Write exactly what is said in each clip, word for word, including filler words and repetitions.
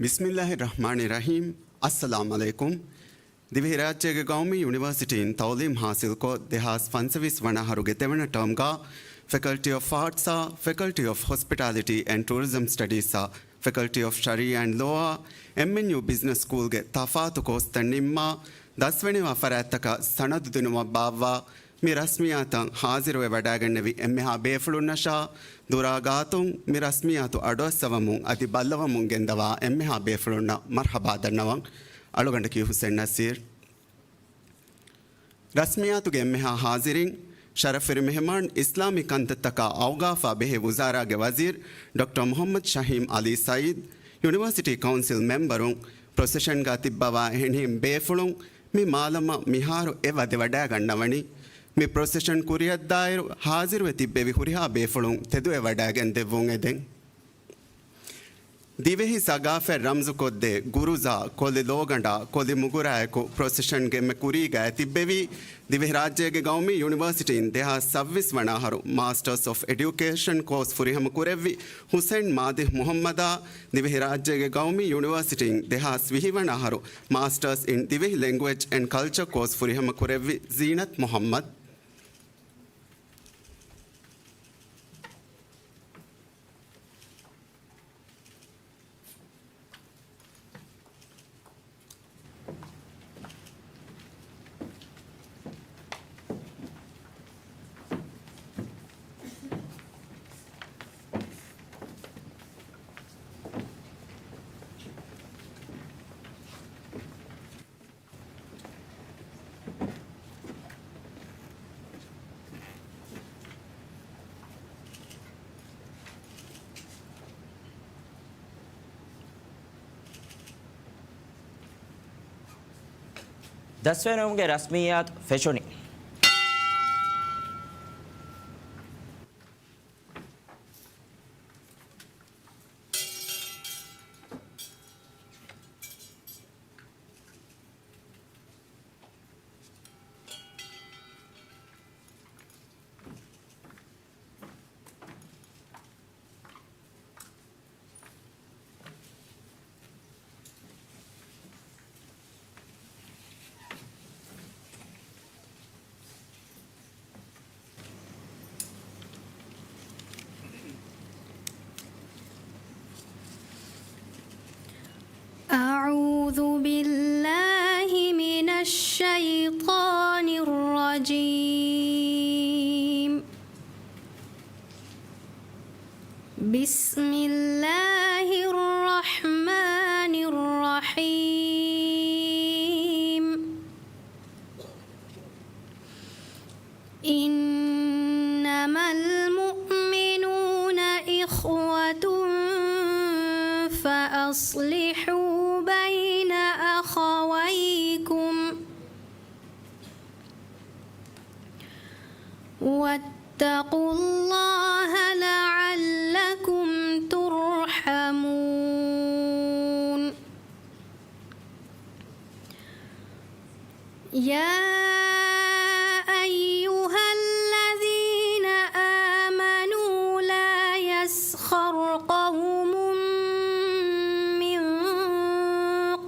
ބިސްމިއްލާހި ރަޙްމާނި ރަޙީމް. އައްސަލާމް ޢަލައިކުމް. ދިވެހިރާއްޖޭގެ ގައުމީ ޔުނިވަރސިޓީން ތަޢުލީމް ޙާޞިލްކޮށް، ދެހާސް ފަންސަވީސް ވަނަ އަހަރުގެ ދެވަނަ ޓާމްގަ ފެކަލްޓީ އޮފް އާޓްސްއާ، ފެކަލްޓީ އޮފް ހޮސްޕިޓާލިޓީ އެންޑް ޓޫރިޒަމް ސްޓަޑީސްއާ، ފެކަލްޓީ އޮފް ޝަރީޢާ އެންޑް ލޯއާ، އެމްއެންޔޫ ބިޒްނަސް ސްކޫލްގެ ތަފާތު ކޯސްތައް ނިންމާ، ދަސްވެނިވާ ފަރާތްތަކަށް ސަނަދު ދިނުމަށް ބާއްވާ މި ރަސްމިއްޔާތަށް ޙާޟިރުވެވަޑައިގެންނެވި އެންމެހާ ބޭފުޅުންނަށާ، ދުރާ ގާތުން މި ރަސްމިއްޔާތު އަޑުއައްސަވަމުން އަދި ބައްލަވަމުން ގެންދަވާ އެންމެހާ ބޭފުޅުންނަށް މަރްޙަބާ ދަންނަވަން. އަޅުގަނޑަކީ ހުސެން ނަސީރް. ރަސްމިއްޔާތުގެ އެންމެހާ ޙާޟިރީން، ޝަރަފުވެރި މެހެމާން، އިސްލާމީ ކަންތައްތަކާ އައުގާފާ ބެހޭ ވުޒާރާގެ ވަޒީރު ޑޮކްޓަރ މުޙައްމަދު ޝަހީމް ޢަލީ ސަޢީދު، ޔުނިވަރސިޓީ ކައުންސިލް މެމްބަރުން، ޕްރޮސެޝަންގަ ތިއްބަވާ އެހެނިހެން ބޭފުޅުން، މި މާލަމަށް މިހާރު އެ ވަދެވަޑައިގަންނަވަނީ. މި ޕްރޮސެޝަން ކުރިއަށްދާއިރު ޙާޟިރުވެ ތިއްބެވި ހުރިހާ ބޭފުޅުން ތެދުވެވަޑައިގެން ދެއްވުން އެދެން. ދިވެހި ސަގާފަތް ރަމްޒުކޮށްދޭ ގުރުޒާ، ކޮލި ލޯގަނޑާ، ކޮލި މުގުރާއެކު ޕްރޮސެޝަންގެ މެ ކުރީގައި ތިއްބެވީ، ދިވެހިރާއްޖޭގެ ގައުމީ ޔުނިވަރސިޓީން ދެހާސް ސައްވީސް ވަނަ އަހަރު މާސްޓަރސް އޮފް އެޑިއުކޭޝަން ކޯސް ފުރިހަމަ ކުރެއްވި ހުސެން މާދިހް މުޙައްމަދާ، ދިވެހިރާއްޖޭގެ ގައުމީ ޔުނިވަރސިޓީން ދެހާސް ވިހި ވަނަ އަހަރު މާސްޓަރސް އިން ދިވެހި ލެންގުއޭޖް އެންޑް ކަލްޗަރ ކޯސް ފުރިހަމަ ކުރެއްވި ޒީނަތް މުޙައްމަދު. ދަސްވެރިވުމުގެ ރަސްމިއްޔާތު ފެށުނީ. أعوذ بالله من الشيطان الرجيم. بسم الله الرحمن الرحيم. إنما المؤمنون إخوة فأصلحوا بين أخويكم واتقوا الله لعلكم ترحمون. يا أيها الذين آمنوا لا يسخر قوم من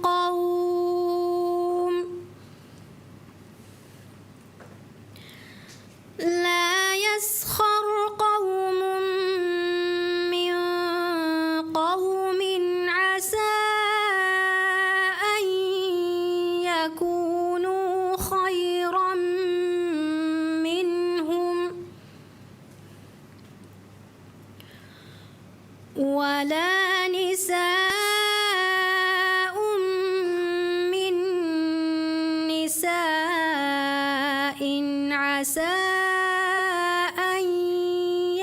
قوم لا يسخر قوم من قوم عسى أن يكونوا خيرا منهم ولا نساء من نساء عسى أن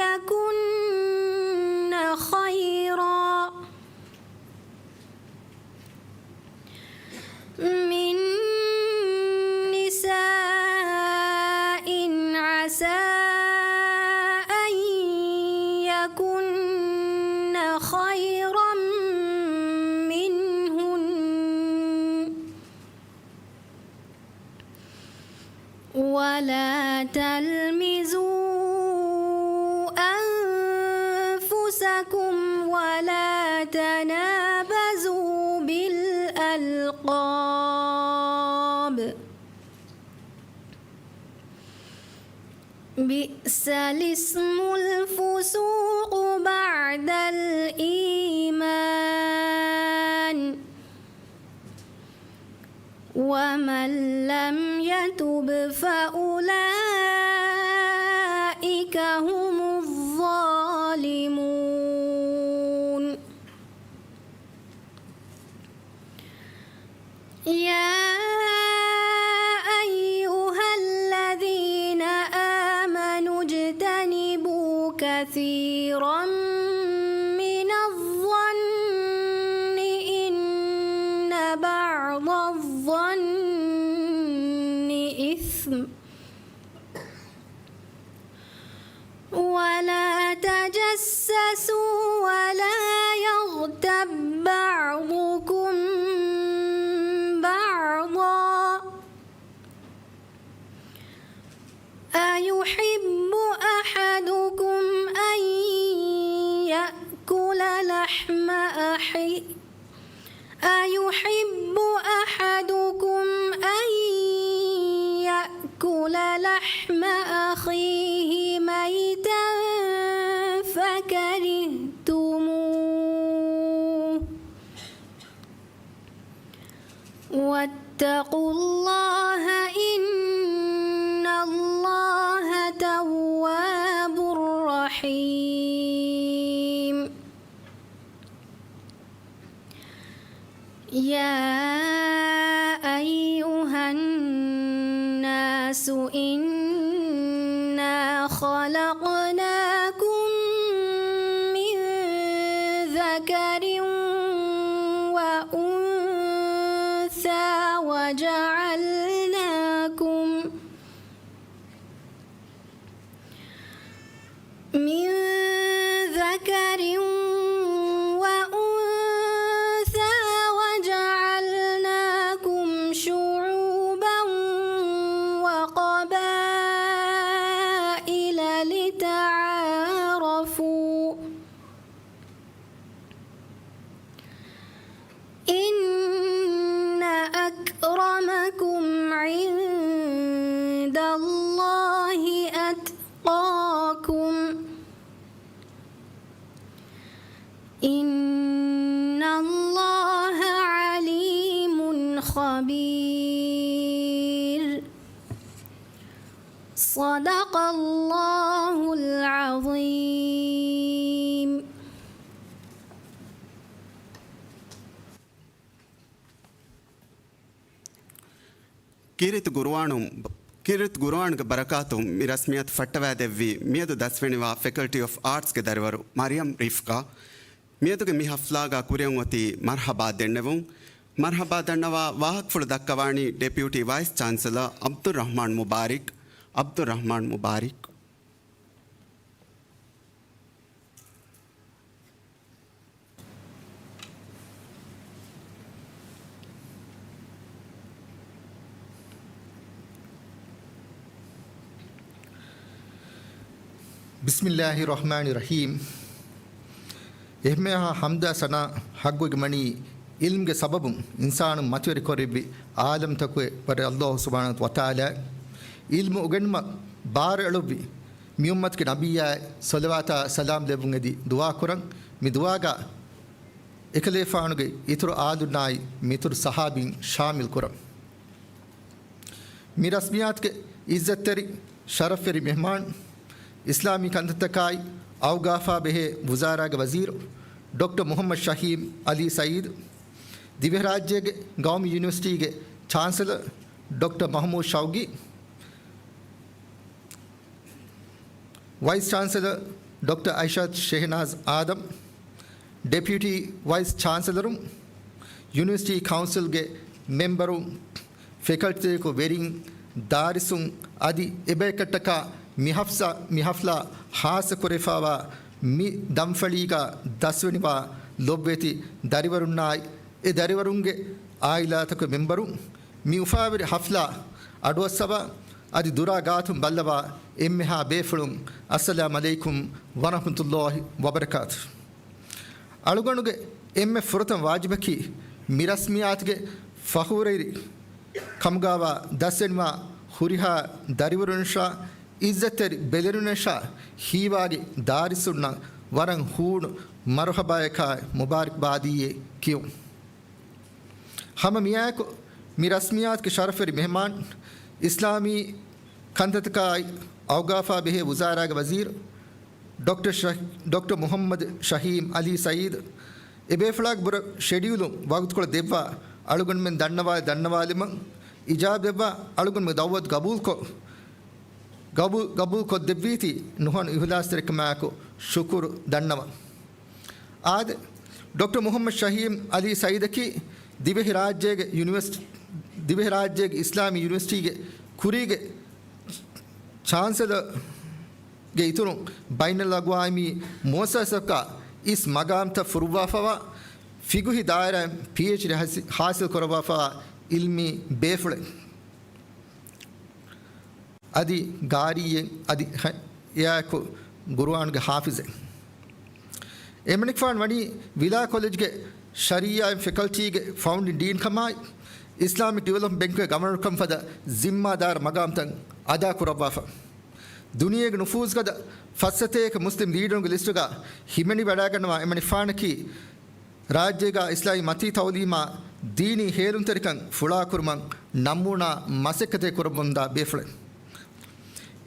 يكن خيرا من نساء عسى أن يكن خيرا منهن ولا تلمزوا أنفسكم ولا تنابزوا بئس الاسم الفسوق بعد الإيمان، ومن لم يتب فأولئك هم الظالمون. يا أيها الذين آمنوا اجتنبوا كثيرا من الظن إن بعض الظن إثم، ولا تجسسوا ولا يغتب بعضكم بعضا، أيحب أحدكم أن يأكل لحم أخيه أيحب أحدكم أن يأكل لحم أخيه ميتا فكرهتموه، واتقوا الله إن الله تواب رحيم. يا أيها الناس إنا خلقناكم من ذكر وأنثى وجعلناكم من ذكر وأنثى وجعلناكم شعوبا وقبائل لتعارفوا، إن أكرمكم عند الله أتقاكم، إن الله عليم خبير. صدق الله العظيم. ކީރިތި ގުރުއާނުން، ކީރިތި ގުރުއާންގެ ބަރަކާތުން މި ރަސްމިއްޔާތު ފައްޓަވައިދެއްވި މިއަދު ދަސްވެނިވާ ފެކަލްޓީ އޮފް އާޓްސްގެ ދަރިވަރު މަރިޔަމް ރިފްކާ. މިއަދުގެ މި ހަފްލާގަ ކުރިއަށް އޮތީ މަރްހަބާ ދެންނެވުން. މަރްހަބާ ދަންނަވާ ވާހަކަފުޅު ދައްކަވާނީ ޑެޕިއުޓީ ވައިސް ޗާންސެލަރ އަބްދުއްރަހްމާން މުބާރިކް. އަބްދުއްރަހްމާން މުބާރިކް. ބިސްމިއްލާހި ރަޙްމާނި ރަޙީމް. އެންމެހާ ޙަމްދާ ސަނާ ޙައްޤުވެގެންވަނީ ޢިލްމުގެ ސަބަބުން އިންސާނުން މަތިވެރިކުރެއްވި ޢާލަމްތަކުގެ ވަރި ﷲ ސުބްޙާނަހޫ ވަތަޢާލާ. ޢިލްމު އުގެނުމަށް ބާރު އެޅުއްވި މި އުއްމަތުގެ ނަބިއްޔާއަށް ޞަލަވާތާ ސަލާމް ލެއްވުން އެދި ދުޢާ ކުރަން. މި ދުޢާގަ އެކަލޭފާނުގެ އިތުރު އާލުންނާއި މިތުރު ޞަޙާބީން ޝާމިލް ކުރަން. މި ރަސްމިއްޔާތުގެ ޢިއްޒަތްތެރި ޝަރަފްވެރި މެހްމާން، އިސްލާމީ ކަންތައްތަކާއި އައުގާފާ ބެހޭ ވުޒާރާގެ ވަޒީރު ޑޮކްޓަރ މުޙައްމަދު ޝަހީމް ޢަލީ ސަޢީދު، ދިވެހިރާއްޖޭގެ ގައުމީ ޔުނިވަރސިޓީގެ ޗާންސެލަރ ޑޮކްޓަރ މަޙްމޫދު ޝައުގީ، ވައިސް ޗާންސެލަރ ޑޮކްޓަރ އައިޝަތު ޝެހެނާޒް އާދަމް، ޑެޕިއުޓީ ވައިސް ޗާންސެލަރުން، ޔުނިވަރސިޓީ ކައުންސިލްގެ މެމްބަރުން، ފެކަލްޓީތަކުގެ ވެރިން، ދާރިސުން އަދި އެބަޔަކަށްޓަކާ މި ހަފްސާ-، މި ހަފްލާ ޚާއްޞަކުރެވިފައިވާ މި ދަންފަޅީގަ ދަސްވެނިވާ ލޮބުވެތި ދަރިވަރުންނާއި، އެ ދަރިވަރުންގެ ޢާއިލާތަކުގެ މެމްބަރުން، މި އުފާވެރި ހަފްލާ އަޑުއައްސަވާ، އަދި ދުރާ ގާތުން ބައްލަވާ އެންމެހާ ބޭފުޅުން، އައްސަލާމް ޢަލައިކުމް ވަރަޙްމަތުﷲި ވަބަރަކާތު. އަޅުގަނޑުގެ އެންމެ ފުރަތަމަ ވާޖިބަކީ، މި ރަސްމިއްޔާތުގެ ފަޚުރުވެރި ކަމުގައިވާ ދަސްވެނިވާ ހުރިހާ ދަރިވަރުންނަށާ އިއްޒަތްތެރި ބެލެނިވެނިޝާ ހީވާގި ދާރިސުންނަށް ވަރަށް ހޫނު މަރުހަބާއަކާއި މުބާރިކްބާދީއޭ ކިޔުން. ހަމަ މިއާއެކު މި ރަސްމިއްޔާތުގެ ޝަރަފުވެރި މެހެމާން، އިސްލާމީ ކަންތައްތަކާއި އައުގާފާ ބެހޭ ވުޒާރާގެ ވަޒީރު ޑޮކްޓަރ ޝަ-، ޑޮކްޓަރ މުޙައްމަދު ޝަހީމް ޢަލީ ސައީދު، އެބޭފުޅާގެ ބުރަ ޝެޑިއުލުން ވަގުތުކޮޅު ދެއްވާ އަޅުގަނޑުމެން ދަންނަވާލި ދަންނަވާލުމަށް، އިޖާބަ ދެއްވާ އަޅުގަނޑުމެން ދަޢުވަތު ގަބޫލުކޮށް، ގަބޫ-، ގަބޫލު ކޮށްދެއްވީތީ ނުހަނު އިޚްލާޞްތެރިކަމާއެކު ޝުކުރު ދަންނަވަން. އާދެ، ޑޮކްޓަރ މުޙައްމަދު ޝަހީމް ޢަލީ ސައީދަކީ ދިވެހި ރާއްޖޭގެ ޔުނިވަރސި-، ދިވެހި ރާއްޖޭގެ އިސްލާމީ ޔުނިވަރސިޓީގެ ކުރީގެ ޗާންސެލަރގެ އިތުރުން ބައިނަލްއަގްވާމީ މުއައްސަސަތަކާ އިސް މަގާމްތައް ފުރުއްވާފަވާ ފިޤުހީ ދާއިރާއިން ޕީއެޗްޑީ ހާސި-، ހާސިލް ކުރައްވާފަވާ ޢިލްމީ ބޭފުޅެއް. އަދި ގާރީއެއް އަދި ހަ-، އެއާއެކު ޤުރުއާންގެ ޙާފިޡެއް. އެމަނިކުފާނު ވަނީ ވިލާ ކޮލެޖްގެ ޝަރީޢާ ފެކަލްޓީގެ ފައުންޑިން ޑީން ކަމާއި، އިސްލާމިކް ޑިވެލޮޕްމަންޓް ބޭންކުގެ ގަވަރނަރުކަން ފަދަ ޒިންމާދާރު މަގާމްތައް އަދާ ކުރައްވާފަ. ދުނިޔޭގެ ނުފޫޒުގަދަ ފައްސަތޭކަ މުސްލިމް ލީޑަރުންގެ ލިސްޓުގަ ހިމެނިވަޑައިގަންނަވާ އެމަނިކުފާނަކީ، ރާއްޖޭގަ އިސްލާމީ މަތީ ތަޢުލީމާ ދީނީ ހޭލުންތެރިކަން ފުޅާކުރުމަށް ނަމޫނާ މަސައްކަތެއް ކުރައްވަމުންދާ ބޭފުޅެއް.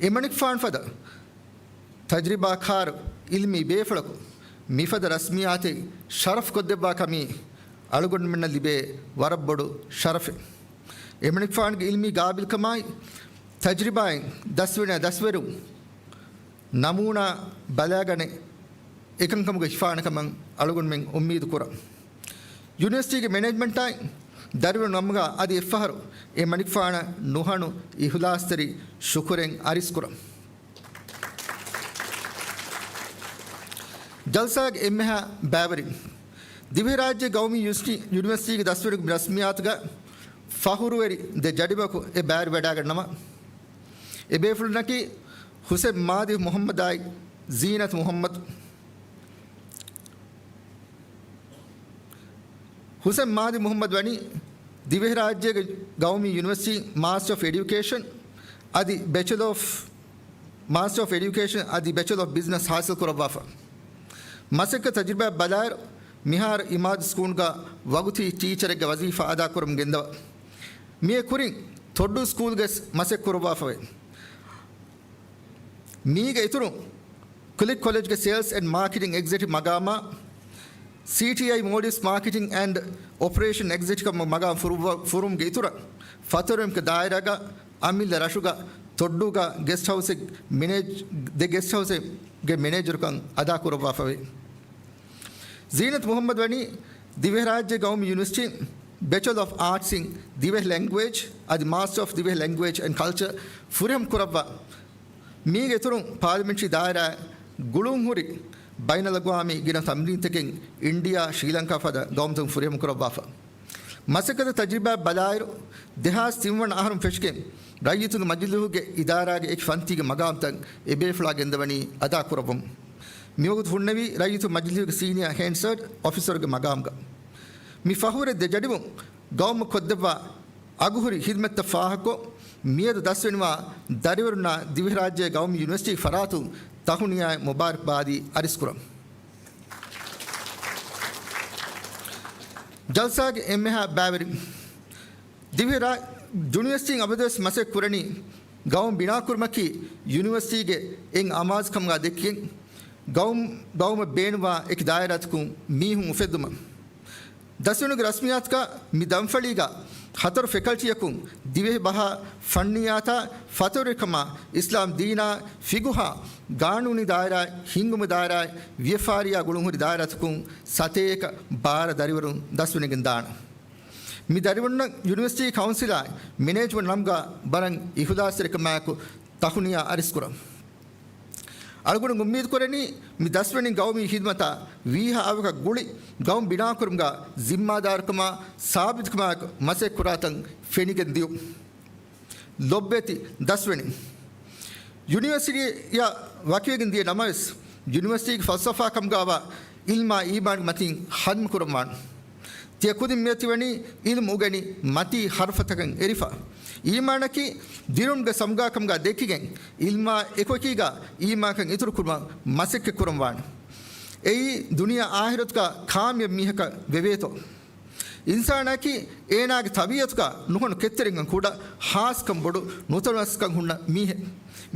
އެމަނިކުފާނު ފަދަ ތަޖްރިބާކާރު ޢިލްމީ ބޭފުޅަކު މިފަދަ ރަސްމިއްޔާތެއް ޝަރަފް ކޮށްދެއްވާ ކަމީ އަޅުގަނޑުމެންނަށް ލިބޭ ވަރަށް ބޮޑު ޝަރަފެއް. އެމަނިކުފާނުގެ ޢިލްމީ ގާބިލްކަމާއި ތަޖްރިބާއިން ދަސްވެނި ދަސްވެރުން ނަމޫނާ ބަލާގަނެ އެކަންކަމުގެ ހިފާނެ ކަމަށް އަޅުގަނޑުމެން އުއްމީދު ކުރަން. ޔުނިވަރސިޓީގެ މެނޭޖްމަންޓާއި ދަރިވަރު ނަމުގަ އަދި އެއްފަހަރު އެ މަނިކުފާނަށް ނުހަނު އިޚްލާޞްތެރި ޝުކުރެއް އަރިސް ކުރަން. ޖަލްސާގެ އެންމެހާ ބައިވެރިން. ދިވެހިރާއްޖޭ ގައުމީ ޔުނިވަރސިޓީ، ޔުނިވަރސިޓީގެ ދަސްވެރި ރަސްމިއްޔާތުގަ ފަޚުރުވެރި ދެ ޖަޑިބަކު އެ ބައިވެރިވެވަޑައިގަންނަވާ. އެ ބޭފުޅުންނަކީ ޙުސެން މާދި މުޙައްމަދާއި ޒީނަތު މުޙައްމަދު. ޙުސެން މާދި މުޙައްމަދު ވަނީ ދިވެހިރާއްޖޭގެ ގައުމީ ޔުނިވަރސިޓީ މާސްޓަރ އޮފް އެޑިއުކޭޝަން އަދި ބެޗެލަރ އޮފް، މާސްޓަރ އޮފް އެޑިއުކޭޝަން އަދި ބެޗެލަރ އޮފް ބިޒްނަސް ހާސިލް ކުރައްވާފަ. މަސައްކަތް ތަޖްރިބާ ބަލާއިރު، މިހާރު އިމާދު ސްކޫލްގަ ވަގުތީ ޓީޗަރެއްގެ ވަޒީފާ އަދާކުރަމުން ގެންދަވާ. މިއަށް ކުރިން ތޮއްޑޫ ސްކޫލްގެ މަސައްކަތް ކުރައްވާފަވޭ. މީގެ އިތުރުން، ކުލިކް ކޮލެޖްގެ ސޭލްސް އެންޑް މާކެޓިން އެގްޒެކެޓިވް މަގާމާ، ސީޓީއައި މޯލްޑިވްސް މާކެޓިން އެންޑް އޮޕަރޭޝަން އެގްޒެކެޓިވް މަގާމް ފުރުއްވ-، ފުރުމުގެ އިތުރަށް، ފަތުރުވެރިކަމުގެ ދާއިރާގަ އަމިއްލަ ރަށުގަ ތޮއްޑޫގަ ގެސްޓް ހައުސް މެނޭޖް-، ދެ ގެސްޓް ހައުސްގެ މެނޭޖަރުކަން އަދާކުރައްވާފަވޭ. ޒީނަތު މުޙައްމަދު ވަނީ ދިވެހިރާއްޖޭ ގައުމީ ޔުނިވަރސިޓީ ބެޗެލަރ އޮފް އާޓްސް އިން ދިވެހި ލެންގުއޭޖް އަދި މާސްޓަރ އޮފް ދިވެހި ލެންގުއޭޖް އެންޑް ކަލްޗަރ ފުރިހަމަ ކުރައްވާ. މީގެ އިތުރުން ޕާލިމެންޓްރީ ދާއިރާ ގުޅުންހުރި ބައިނަލްއަގްވާމީ ގިނަ ތަމްރީންތަކެއް އިންޑިއާ، ޝްރީލަންކާ ފަދަ ގައުމުތަކުން ފުރިހަމަ ކުރައްވާފަ. މަސައްކަތު ތަޖްރިބާ ބަލާއިރު، ދެހާސް ތިން ވަނަ އަހަރުން ފެށިގެން ރައްޔިތުންގެ މަޖިލީހުގެ އިދާރާގެ އެކި ފަންތީގެ މަގާމްތައް އެބޭފުޅާ ގެންދަވަނީ އަދާކުރައްވަމުން. މިވަގުތު ހުންނެވީ ރައްޔިތު މަޖިލީހުގެ ސީނިއާ ހޭންޑްސަރޑް އޮފިސަރުގެ މަގާމްގަ. މި ފަހުރެއް ދެ ޖަޑިބުން ގައުމަށް ކޮށްދެއްވާ އަގުހުރި ހިދުމަތްތައް ފާހަގަކޮށް، މިއަދު ދަސްވެނިވާ ދަރިވަރުންނާ ދިވެހިރާއްޖޭ ގައުމީ ޔުނިވަރސިޓީގެ ފަރާތުން ތަހުނިޔާއެއް މުބާރަކްބާދީ އަރިސްކުރަން. ޖަލްސާގެ އެންމެހާ ބައިވެރިން. ދިވެހިރާ-، ޔުނިވަރސިޓީން އަބަދުވެސް މަސައްކަތް ކުރަނީ ގައުމު ބިނާކުރުމަކީ ޔުނިވަރސިޓީގެ އެއް އަމާޒު ކަމުގަ ދެއްކިގެން، ގައުމު، ގައުމަށް ބޭނުންވާ އެކި ދާއިރާތަކުން މީހުން އުފެއްދުމަށް. ދަސްވަނުގެ ރަސްމިއްޔާތުގަ މި ދަންފަޅީގަ ހަތަރު ފެކަލްޓީއަކުން ދިވެހި ބަހާ، ފަންނިއްޔާތާ، ފަތުރުވެރިކަމާ، އިސްލާމް ދީނާ، ފިގުހާ، ގާނޫނީ ދާއިރާ، ހިންގުމުގެ ދާއިރާ، ވިޔަފާރިއާ ގުޅުންހުރި ދާއިރާތަކުން ސަތޭކަ ބާރަ ދަރިވަރުން ދަސްވެނިގެން ދާނެ. މި ދަރިވަރުންނަށް ޔުނިވަރސިޓީ ކައުންސިލާއި މެނޭޖްމަންޓް ނަމުގަ ވަރަށް އިޚުލާޞްތެރިކަމާއެކު ތަހުނިޔާ އަރިސްކުރަން. އަޅުގަނޑު އުއްމީދު ކުރަނީ، މި ދަސްވެނި ގައުމީ ހިދުމަތާ ވީހާ އަވަކަށް ގުޅި ގައުމު ބިނާކުރުމުގަ ޒިންމާދާރުކަމާ ސާބިތުކަމާއެކު މަސައްކަތް ކުރާތަން ފެނިގެން ދިޔުން. ލޮބުވެތި ދަސްވެނިން. ޔުނިވަރސިޓީއަށް ވަކިވެގެން ދިޔަ ނަމަވެސް، ޔުނިވަރސިޓީގެ ފަލްސަފާ ކަމުގަވާ ޢިލްމާ އީމާންގެ މަތިން ޚަދްމަ ކުރަންވާނެ. ތިޔަ ކުދިން މިއޮތީ ވަނީ އިލްމު އުގެނި މަތީ ހަރުފަތަކަށް އެރިފަ. އީމާނަކީ ދިރުންގެ ސަމުގާކަމުގާ ދެކިގެން، އިލްމާ އެކުއެކީގާ އީމާންކަން އިތުރުކުރުމަށް މަސައްކަތް ކުރަން ވާނެ. އެއީ ދުނިޔެ އާހިރަތުގާ ކާމިޔަބު މީހަކަށް ވެވޭތޯ. އިންސާނާއަކީ އޭނާގެ ތަބީއަތުގާ ނުހަނު ކެތްތެރިކަން ކުޑަ، ހާސްކަން ބޮޑު، ނުތަނަވަސްކަން ހުންނަ މީހެއް.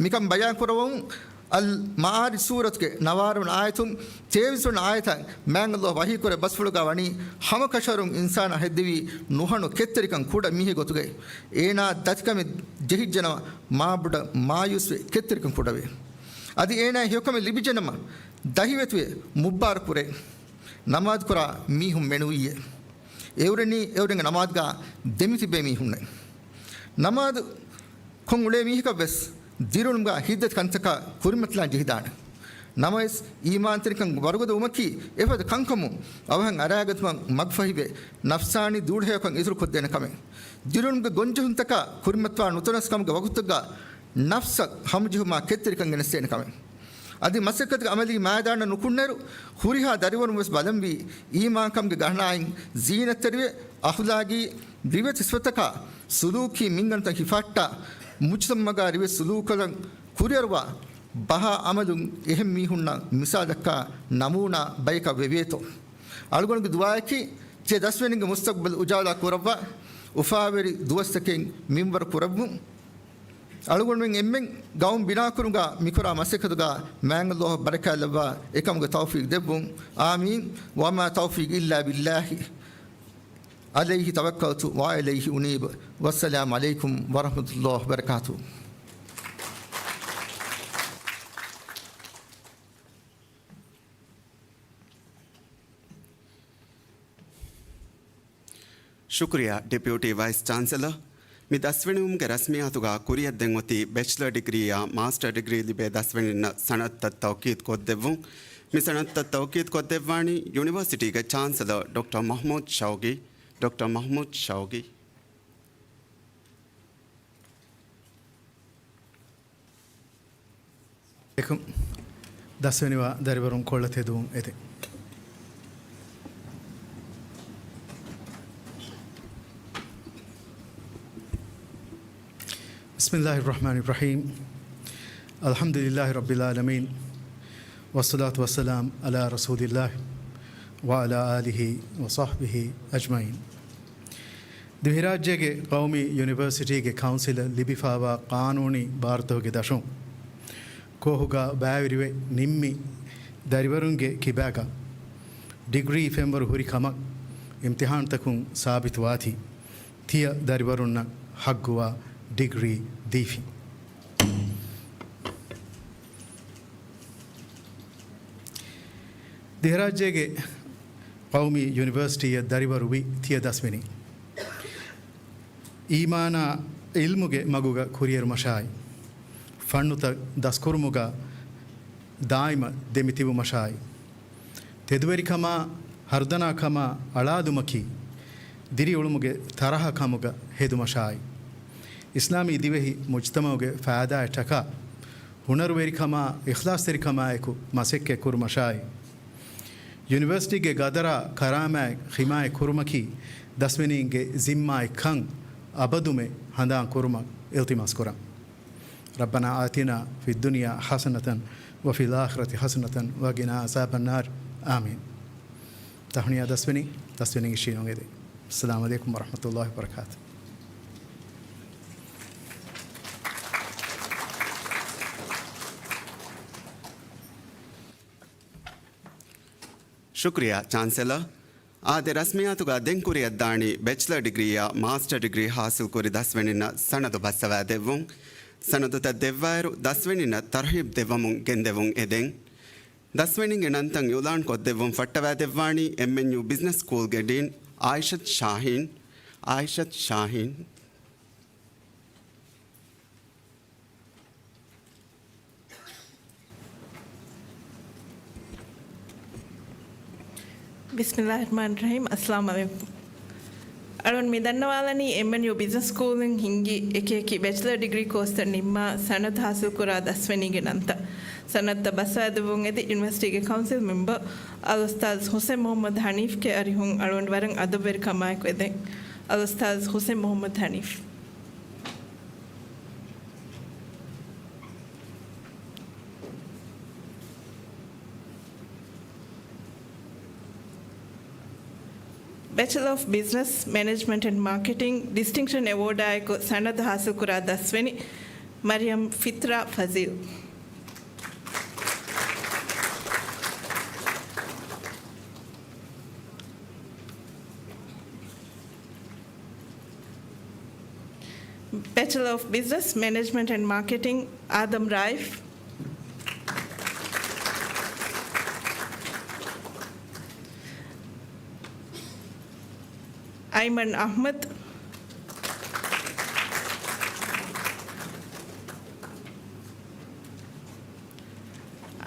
މިކަން ބަޔާން ކުރައްވަމުން، އަލް މަޢާރިޖް ސޫރަތުގެ ނަވާރަ ވަނަ އާޔަތުން ތޭވީސް ވަނަ އާޔަތަށް މާތް ﷲ ވަޙީކުރޭ ބަސްފުޅުގާ ވަނީ، ހަމަކަށަވަރުން އިންސާނާ ހެއްދެވީ ނުހަނު ކެތްތެރިކަން ކުޑަ މީހެއް ގޮތުގައި. އޭނާ ދަތިކަމެއް ޖެހިއްޖެނަމަ، މާބޮޑަށް މާޔޫސްވެ ކެތްތެރިކަން ކުޑަވޭ. އަދި އޭނާ ހެޔޮކަމެއް ލިބިއްޖެނަމަ، ދަހިވެތިވެ މުއްބާރު ކުރޭ. ނަމާދު ކުރާ މީހުން މެނުވީއޭ. އެއުރެނީ އެއުރެންގެ ނަމާދުގާ ދެމިތިބޭ މީހުންނޭ. ނަމާދު ކޮށް އުޅޭ މީހަކަށް ވެސް ދިރުނުމުގާ ހިތްދަތި ކަންތަކާ ކުރިމަތިލާން ޖެހިދާނެ. ނަމަވެސް، އީމާންތެރިކަން ވަރުގަދަ ވުމަކީ އެފަދަ ކަންކަމުން އަވަހަށް އަރާގަތުމަށް މަގުފަހިވެ، ނަފްސާނީ ދޫޅަހެޔޮކަން އިތުރުކޮށްދޭނެ ކަމެއް. ދިރުނުމުގެ ގޮންޖެހުންތަކާ ކުރިމަތިވާ ނުތަނަވަސްކަމުގެ ވަގުތުތަކުގާ ނަފްސަށް ހަމަޖެހުމާ ކެތްތެރިކަން ގެނެސްދޭނެ ކަމެއް. އަދި މަސައްކަތުގެ އަމަލީ މައިދާނަށް ނުކުންނައިރު، ހުރިހާ ދަރިވަރުން ވެސް ބަލަންވީ، އީމާންކަމުގެ ގަނާއިން ޒީނަތްތެރިވެ، އަޚުލާގީ ރިވެތި ސިފަތަކާ ސުލޫކީ މިންގަނޑުތައް ހިފަހައްޓާ، މުޖްތަމަޢުގާ ރިވެތި ސުލޫކުތައް ކުރިއަރުވާ، ބަހާ އަމަލުން އެހެން މީހުންނަށް މިސާލް ދައްކާ ނަމޫނާ ބަޔަކަށް ވެވޭތޯ. އަޅުގަނޑުގެ ދުޢާއަކީ، ތިޔަ ދަސްވެރިންގެ މުސްތަޤްބަލް އުޖާލާ ކުރައްވާ، އުފާވެރި ދުވަސްތަކެއް މިންވަރު ކުރައްވުން. އަޅުގަނޑުމެން އެންމެން ގައުމު ބިނާކުރުމުގާ މިކުރާ މަސައްކަތުގާ މާތް ﷲ ބަރަކާތްލައްވާ އެކަމުގެ ތައުފީޤު ދެއްވުން. އާމީން. وما توفيقي إلا بالله عليه توكلت وإليه أنيب. والسلام عليكم ورحمة الله وبركاته. ޝުކުރިއްޔާ، ޑެޕިއުޓީ ވައިސް ޗާންސެލަރ. މި ދަސްވެނިވުމުގެ ރަސްމިއްޔާތުގާ ކުރިއަށް ދެން އޮތީ ބެޗްލަރ ޑިގްރީއާ މާސްޓަރ ޑިގްރީ ލިބޭ ދަސްވެރިންނަށް ސަނަދުތައް ތައުޤީދު ކޮށްދެއްވުން. މި ސަނަދުތައް ތައުޤީދު ކޮށްދެއްވާނީ ޔުނިވަރސިޓީގެ ޗާންސެލަރ ޑޮކްޓަރ މަޙްމޫދު ޝައުގީ. ޑޮކްޓަރ މަޙްމޫދު ޝައުގީ. އެކު، ދަސްވެނިވާ ދަރިވަރުން ކޮޅަށް ތެދުވުން އެދެން. بسم الله الرحمن الرحيم. الحمد لله رب العالمين. والصلاة والسلام على رسول الله وعلى آله وصحبه أجمعين. ދިވެހިރާއްޖޭގެ ޤައުމީ ޔުނިވަރސިޓީގެ ކައުންސިލަށް ލިބިފާވާ ޤާނޫނީ ބާރުތަކުގެ ދަށުން، ކޯހުގާ ބައިވެރިވެ ނިންމި ދަރިވަރުންގެ ކިބާގަ ޑިގްރީ ފެންވަރު ހުރި ކަމަށް އިމްތިޙާންތަކުން ސާބިތުވާތީ، ތިޔަ ދަރިވަރުންނަށް ޙައްޤުވާ ޑިގްރީ ދީފިން. ދިވެހިރާއްޖޭގެ ޤައުމީ ޔުނިވަރސިޓީއަށް ދަރިވަރުވި ތިޔަ ދަސްވެނީ، އީމާނާ ޢިލްމުގެ މަގުގަ ކުރިއެރުމަށާއި، ފަންނުތައް ދަސްކުރުމުގަ ދާއިމަށް ދެމިތިބުމަށާއި، ތެދުވެރިކަމާ ހަރުދަނާކަމާ އަޅާލުމަކީ، ދިރިއުޅުމުގެ ތަރަހަ ކަމުގަ ހެދުމަށާއި، އިސްލާމީ ދިވެހި މުޖްތަމަޢުގެ ފައިދާއަށްޓަކާ، ހުނަރުވެރިކަމާ އިޚްލާޞްތެރިކަމާއެކު މަސައްކަތް ކުރުމަށާއި، ޔުނިވަރސިޓީގެ ގަދަރާ ކަރާމާތް ޙިމާޔަތް ކުރުމަކީ ދަސްވެނީންގެ ޒިންމާއެއްކަން އަބަދުމެ ހަނދާން ކުރުމަށް އިލްތިމާސް ކުރަން. ربنا آتنا في الدنيا حسنة وفي الآخرة حسنة وقنا عذاب النار. آمين. ތަހުނިޔާ ދަސްވެނީ، ދަސްވެނީގެ ޝީނުން އެދެން. السلام عليكم ورحمة الله وبركاته. ޝުކުރިއްޔާ، ޗާންސެލަރ. އާދެ، ރަސްމިއްޔާތުގަ ދެން ކުރިއަށްދާނީ ބެޗްލަރ ޑިގްރީއާ މާސްޓަރ ޑިގްރީ ޙާޞިލްކުރި ދަސްވެނިންނަށް ސަނަދު ބައްސަވާދެއްވުން. ސަނަދުތައް ދެއްވާއިރު، ދަސްވެނިންނަށް ތަރުޙީބު ދެއްވަމުން ގެންދެވުން އެދެން. ދަސްވެނިންގެ ނަންތައް އިޢުލާން ކޮށްދެއްވުން ފައްޓަވާދެއްވާނީ އެމްއެންޔޫ ބިޒްނަސް ސްކޫލްގެ ޑީން އާއިޝަތު ޝާހީން. އާއިޝަތު ޝާހީން. بسم الله الرحمن الرحيم. السلام عليكم. އަޅުން މި ދަންނަވާލަނީ އެމްއެންޔޫ ބިޒްނަސް ސްކޫލުން ހިންގި އެކި އެކި ބެޗަލަރ ޑިގްރީ ކޯސްތައް ނިންމާ ސަނަދު ހާސިލްކުރާ ދަސްވެނީގެ ނަންތައް. ސަނަދުތައް ބަސްވާދެއްވުން އެދި ޔުނިވަރސިޓީގެ ކައުންސިލް މެމްބަރ އަލްއުސްތާޛް ހުސެން މުޙައްމަދު ޙަނީފްގެ އަރިހުން އަޅުން ވަރަށް އަދަބުވެރިކަމާއެކު އެދެން. އަލްއުސްތާޛް ހުސެން މުޙައްމަދު ޙަނީފް. ބެޗަލަރ އޮފް ބިޒްނަސް މެނޭޖްމަންޓް އެންޑް މާކެޓިން ޑިސްޓިންކްޝަން އެވޯޑާއެކު ސަނަދު ހާސިލްކުރާ ދަސްވެނި މަރިޔަމް ފިތްރާ ފަޒީލް. ބެޗަލަރ އޮފް ބިޒްނަސް މެނޭޖްމަންޓް އެންޑް މާކެޓިން އާދަމް ރާއިފް. އައިމަން އަޙްމަދު.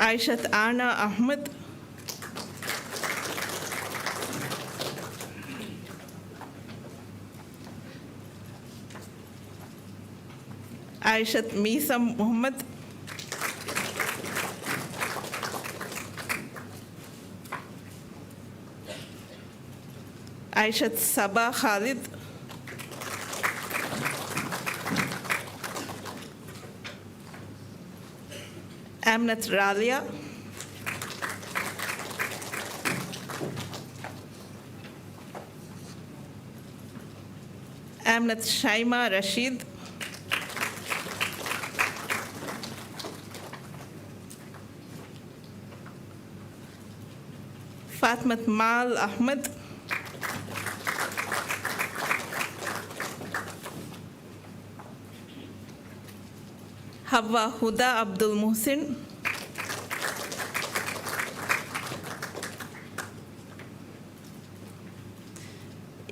އާއިޝަތު އާނާ އަޙްމަދު. އާއިޝަތު މީސަމް މުޙައްމަދު. އާއިޝަތު ސަބާ ޚާލިދު. އާމިނަތު ރާލިޔާ. އާމިނަތު ޝައިމާ ރަޝީދު. ފާތިމަތު މާލް އަޙްމަދު. ހައްވާ ހުދާ އަބްދުލް މުޙްސިން.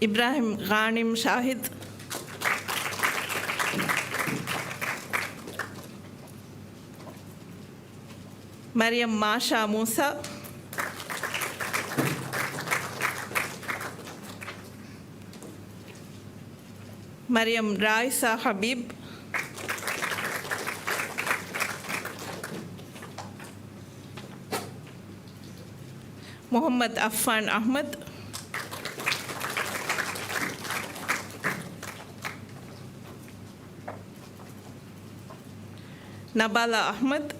އިބްރާހިމް ޣާނިމް ޝާހިދު. މަރިޔަމް މާޝާ މޫސާ. މަރިޔަމް ރާއިސާ ޙަބީބް. މުޙައްމަދު އައްފާން އަޙްމަދު. ނަބާލާ އަޙްމަދު.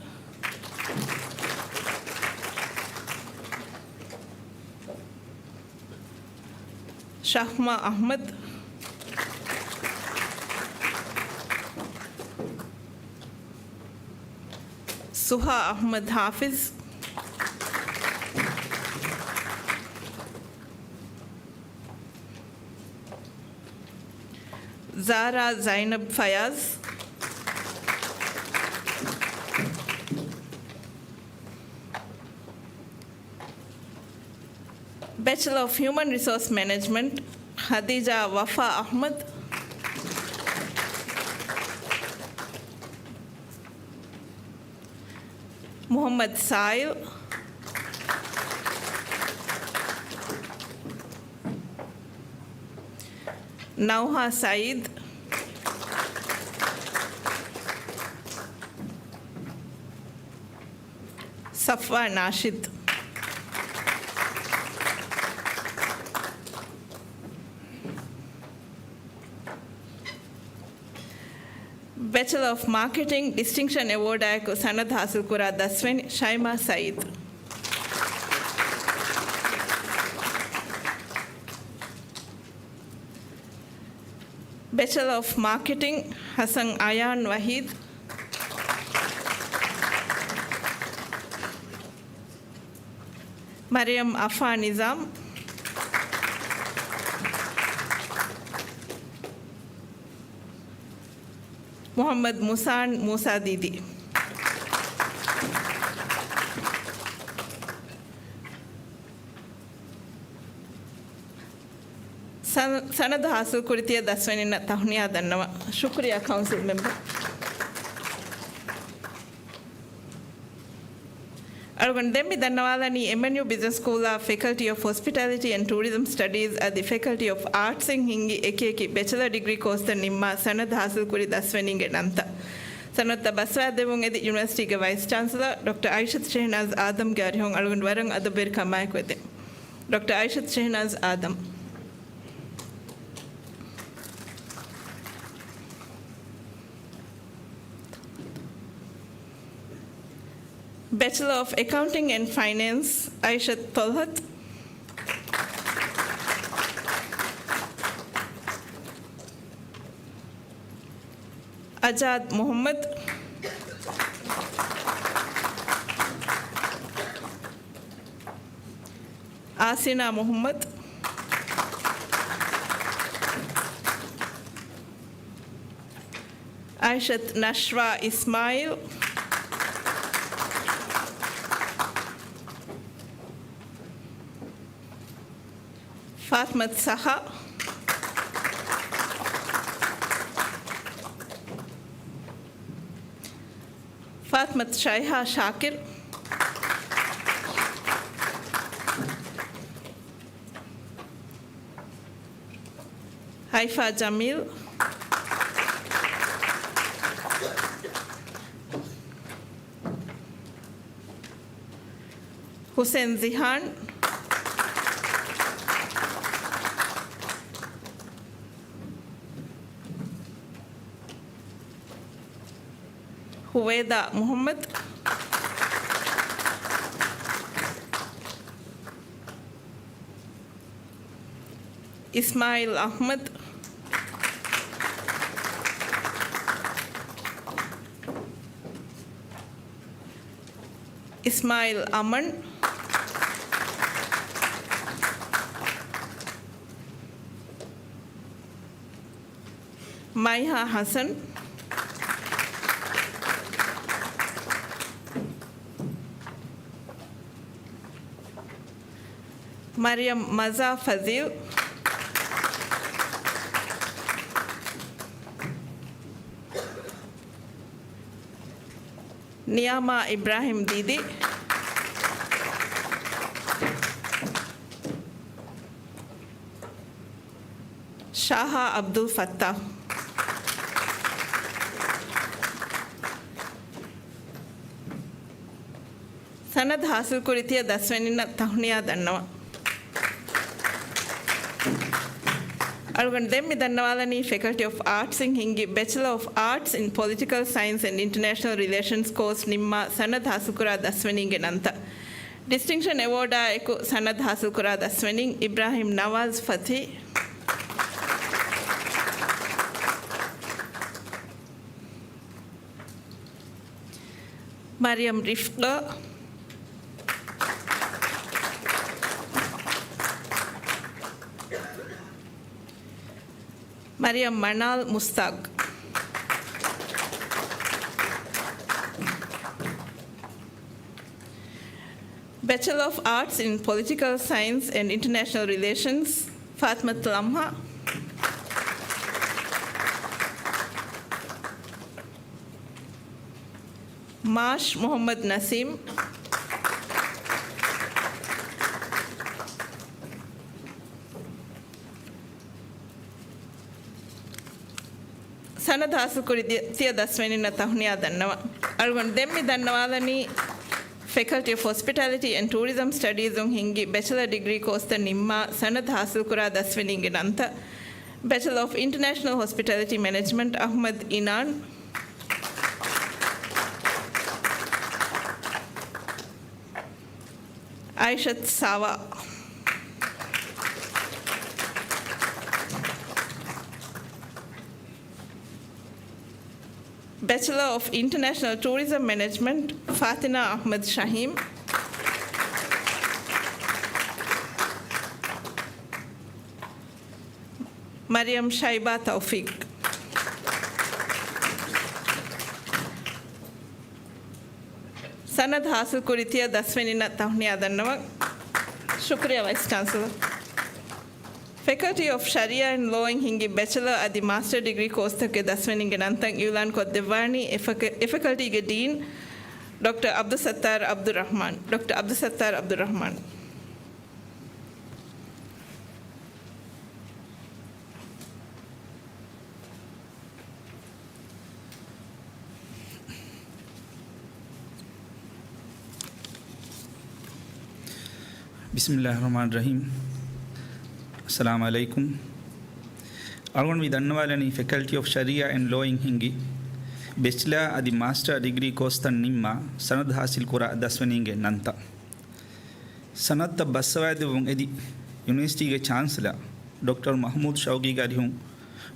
ޝަހްމާ އަޙްމަދު. ސުހާ އަޙްމަދު ޙާފިޒު. ޒާރާ ޒައިނަބް ފަޔާޒް. ބެޗަލަރ އޮފް ހިއުމަން ރިސޯސް މެނޭޖްމަންޓް، ޚަދީޖާ ވަފާ އަޙްމަދު. މުޙައްމަދު ސާއިލް. ނައުހާ ސައީދު. ސަފްވާ ނާޝިދު. ބެޗަލަރ އޮފް މާކެޓިން ޑިސްޓިންކްޝަން އެވޯޑާއެކު ސަނަދު ހާސިލްކުރާ ދަސްވެނި ޝައިމާ ސައީދު. ބެޗަލަރ އޮފް މާކެޓިން، ޙަސަން އަޔާން ވަޙީދު. މަރިޔަމް އަފާ ނިޒާމް. މުޙައްމަދު މުސާން މޫސާ ދީދީ. ސަނަ-، ސަނަދު ހާސިލް ކުރިތިޔަ ދަސްވެނިންނަށް ތަހުނިޔާ ދަންނަވަން. ޝުކުރިޔާ ކައުންސިލް މެމްބަރު. އަޅުގަނޑު ދެން މި ދަންނަވާލަނީ އެމްއެންޔޫ ބިޒްނަސް ސްކޫލާ ފެކަލްޓީ އޮފް ހޮސްޕިޓާލިޓީ އެންޑް ޓޫރިޒަމް ސްޓަޑީޒް އަދި ފެކަލްޓީ އޮފް އާޓްސްއިން ހިންގި އެކިއެކި ބެޗަލަރ ޑިގްރީ ކޯސްތައް ނިންމާ ސަނަދު ހާސިލްކުރި ދަސްވެނީންގެ ނަންތައް. ސަނަދުތައް ބަސްވާދެއްވުން އެދި ޔުނިވަރސިޓީގެ ވައިސް ޗާންސެލަރ ޑޮކްޓަރ އައިޝަތު ޝެހެނާޒް އާދަމްގެ އަރިހުން އަޅުގަނޑު ވަރަށް އަދަބުވެރިކަމާއެކު އެދެން. ޑޮކްޓަރ އައިޝަތު ޝެހެނާޒް އާދަމް. ބެޗަލަރ އޮފް އެކައުންޓިން އެންޑް ފައިނޭންސް، އައިޝަތު ޠަލްހަތު. އަޖާދް މުޙައްމަދު. އާސިނާ މުޙައްމަދު. އައިޝަތު ނަޝްވާ އިސްމާއީލް. ފާތިމަތު ސަހާ. ފާތިމަތު ޝައިހާ ޝާކިރު. ހައިފާ ޖަމީލް. ހުސެން ޒިހާން. ހުވޭދާ މުޙައްމަދު. އިސްމާއީލް އަޙްމަދު. އިސްމާއީލް އަމަން. މައިހާ ޙަސަން. މަރިޔަމް މަޒާ ފަޒީލް. ނިޔާމާ އިބްރާހިމް ދީދީ. ޝާހާ އަބްދުލް ފައްތާޙް. ސަނަދު ހާސިލްކުރި ތިޔަ ދަސްވެނިންނަށް ތަހުނިޔާ ދަންނަވަން. އަޅުގަނޑު ދެން މި ދަންނަވާލަނީ ފެކަލްޓީ އޮފް އާޓްސް އިން ހިންގި ބެޗަލަރ އޮފް އާޓްސް އިން ޕޮލިޓިކަލް ސައިންސް އެންޑް އިންޓަރނޭޝަނަލް ރިލޭޝަންސް ކޯސް ނިންމާ ސަނަދު ހާސިލްކުރާ ދަސްވެނީންގެ ނަންތައް. ޑިސްޓިންކްޝަން އެވޯޑާ އެކު ސަނަދު ހާސިލްކުރާ ދަސްވެނީން އިބްރާހިމް ނަވާޒް ފަތި، މަރިޔަމް ރިފްޤާ، މަރިޔަމް މަނާލް މުސްތާޤް. ބެޗަލަރ އޮފް އާޓްސް އިން ޕޮލިޓިކަލް ސައިންސް އެންޑް އިންޓަރނޭޝަނަލް ރިލޭޝަންސް، ފާތިމަތު ލަމްހާ. މާޝް މުޙައްމަދު ނަސީމް. ސަނަދު ހާސިލްކުރި ދި-، ތިޔަ ދަސްވެނިންނަށް ތަހުނިޔާ ދަންނަވަން. އަޅުގަނޑު ދެން މި ދަންނަވާލަނީ ފެކަލްޓީ އޮފް ހޮސްޕިޓާލިޓީ އެންޑް ޓޫރިޒަމް ސްޓަޑީޒުން ހިންގި ބެޗަލަރ ޑިގްރީ ކޯސްތައް ނިންމާ ސަނަދު ހާސިލްކުރާ ދަސްވެނީންގެ ނަންތައް. ބެޗަލަރ އޮފް އިންޓަރނޭޝަނަލް ހޮސްޕިޓާލިޓީ މެނޭޖްމަންޓް އަޙްމަދު އިނާން. އައިޝަތު ސާވާ. ބެޗަލަރ އޮފް އިންޓަރނޭޝަނަލް ޓޫރިޒަމް މެނޭޖްމަންޓް، ފާތިނާ އަޙްމަދު ޝަހީމް. މަރިޔަމް ޝައިބާ ތައުފީޤް. ސަނަދު ހާސިލްކުރި ތިޔަ ދަސްވެނިންނަށް ތަހުނިޔާ ދަންނަވަން. ޝުކުރިޔާ ވައިސް ޗާންސެލަރ. ފެކަލްޓީ އޮފް ޝަރީއާ އެންޑް ލޯއިން ހިންގި ބެޗަލަރ އަދި މާސްޓަރ ޑިގްރީ ކޯސްތަކުގެ ދަސްވެނިންގެ ނަންތައް އިއުލާން ކޮށްދެއްވާނީ އެ ފެކަ-، އެ ފެކަލްޓީގެ ޑީން ޑޮކްޓަރ ޢަބްދުއްސައްތާރު ޢަބްދުއްރަޙްމާން. ޑޮކްޓަރ ޢަބްދުއްސައްތާރު ޢަބްދުއްރަޙްމާން. بسم الله الرحمن الرحيم. السلام عليكم. އަޅުގަނޑު މި ދަންނަވާލަނީ ފެކަލްޓީ އޮފް ޝަރީޢާ އެންޑް ލޯއިން ހިންގި ބެޗްލާ އަދި މާސްޓާ ޑިގްރީ ކޯސްތައް ނިންމާ ސަނަދު ހާސިލް ކުރާ ދަސްވެނީންގެ ނަންތައް. ސަނަދުތައް ބައްސަވާދެއްވުން އެދި ޔުނިވަރސިޓީގެ ޗާންސެލާ ޑޮކްޓަރ މަޙްމޫދު ޝައުގީގެ އަރިހުން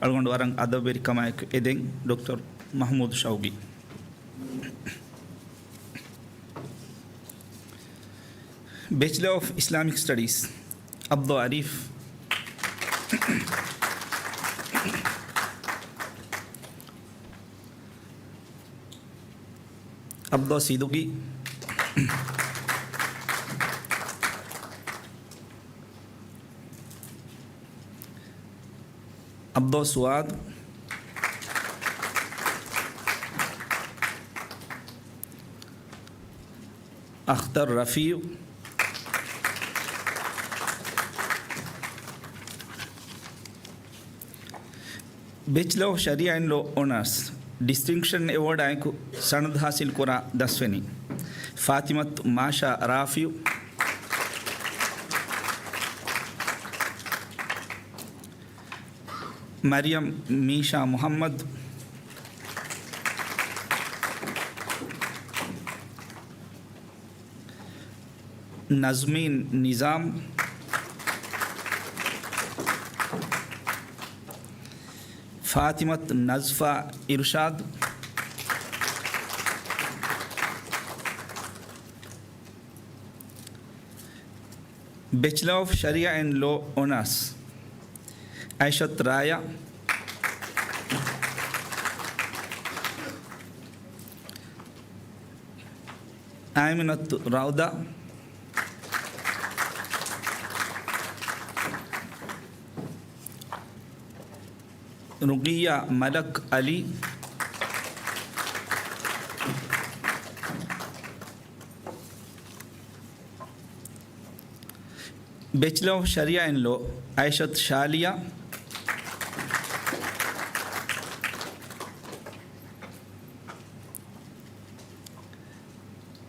އަޅުގަނޑު ވަރަށް އަދަބުވެރިކަމާއެކު އެދެން ޑޮކްޓަރ މަޙްމޫދު ޝައުގީ. ބެޗްލަރ އޮފް އިސްލާމިކް ސްޓަޑީސް، ޢަބްދު އަރީފް. ޢަބްދު ސިދުގީ. ޢަބްދު ސުވާދު. އަޚްތަރު ރަފީޢު. ބެޗްލަރ އޮފް ޝަރީޢާ އިން ލޯ އޮނާސް ޑިސްޓިންކްޝަން އެވޯޑާއެކު ސަނަދު ހާސިލް ކުރާ ދަސްވެނީ، ފާތިމަތު މާޝާ ރާފިޢު، މަރިޔަމް މީޝާ މުޙައްމަދު، ނަޒްމީން ނިޒާމް، ފާތިމަތު ނަޒްފާ އިރުޝާދު. ބެޗްލަރ އޮފް ޝަރީޢާ އެންޑް ލޯ އޮނާސް، އައިޝަތު ރާޔާ. އާމިނަތު ރައުދާ. ރުގިއްޔާ މަލަކް އަލީ. ބެޗްލަރ އޮފް ޝަރީޢާ އިން ލޯ، އައިޝަތު ޝާލިޔާ.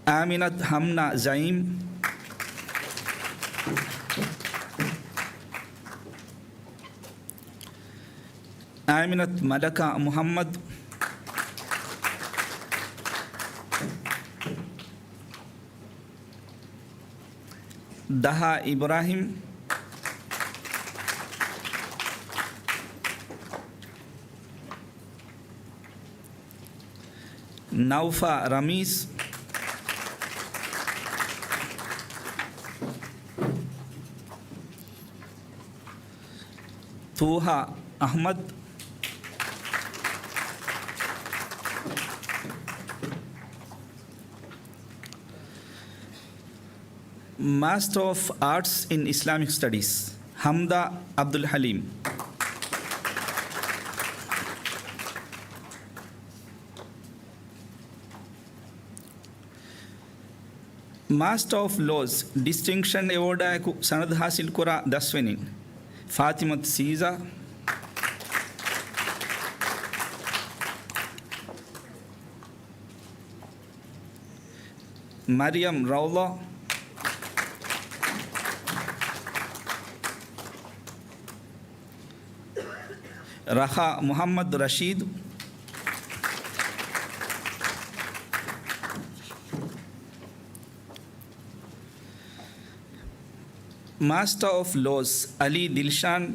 އާމިނަތު ހަމްނާ ޒައީމް. އާމިނަތު މަލަކާ މުޙައްމަދު. ދަހާ އިބްރާހިމް. ނައުފާ ރަމީސް. ޠޫހާ އަޙްމަދު. މާސްޓަރ އޮފް އާޓްސް އިން އިސްލާމިކް ސްޓަޑީސް، ހަމްދާ އަބްދުލް ޙަލީމް. މާސްޓަރ އޮފް ލޯސް ޑިސްޓިންކްޝަން އެވޯޑާއެކު ސަނަދު ހާސިލްކުރާ ދަސްވެނީން، ފާތިމަތު ސީޒާ، މަރިޔަމް ރައުޟާ، ރަޚާ މުޙައްމަދު ރަޝީދު، މާސްޓަރ އޮފް ލޯސް އަލީ ދިލްޝާން،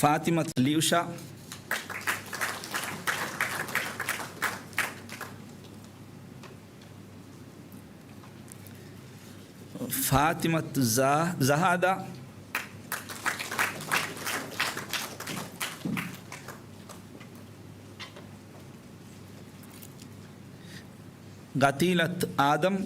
ފާތިމަތު ލިއުޝާ، ފާތިމަތު ޒާ-، ޒަހާދާ، ގަތީލަތު އާދަމް،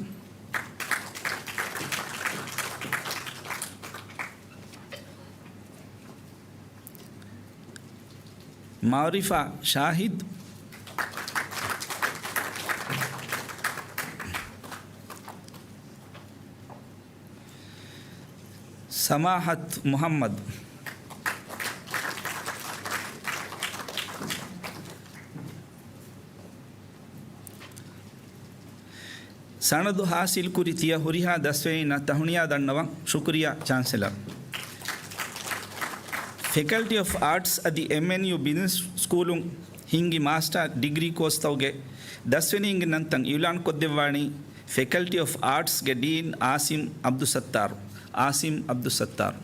މާރިފާ ޝާހިދު. ސަމާޙަތު މުޙައްމަދު. ސަނަދު ޙާޞިލްކުރި ތިޔަ ހުރިހާ ދަސްވެރިންނަށް ތަހުނިޔާ ދަންނަވަން. ޝުކުރިއްޔާ، ޗާންސެލަރ. ފެކަލްޓީ އޮފް އާޓްސް އަދި އެމްއެންޔޫ ބިޒްނަސް ސްކޫލުން ހިންގި މާސްޓާ ޑިގްރީ ކޯސްތަކުގެ ދަސްވެރިންގެ ނަންތައް އިޢުލާން ކޮށްދެއްވާނީ ފެކަލްޓީ އޮފް އާޓްސްގެ ޑީން އާސިމް ޢަބްދުއްސައްތާރު. އާސިމް ޢަބްދުއްސައްތާރު.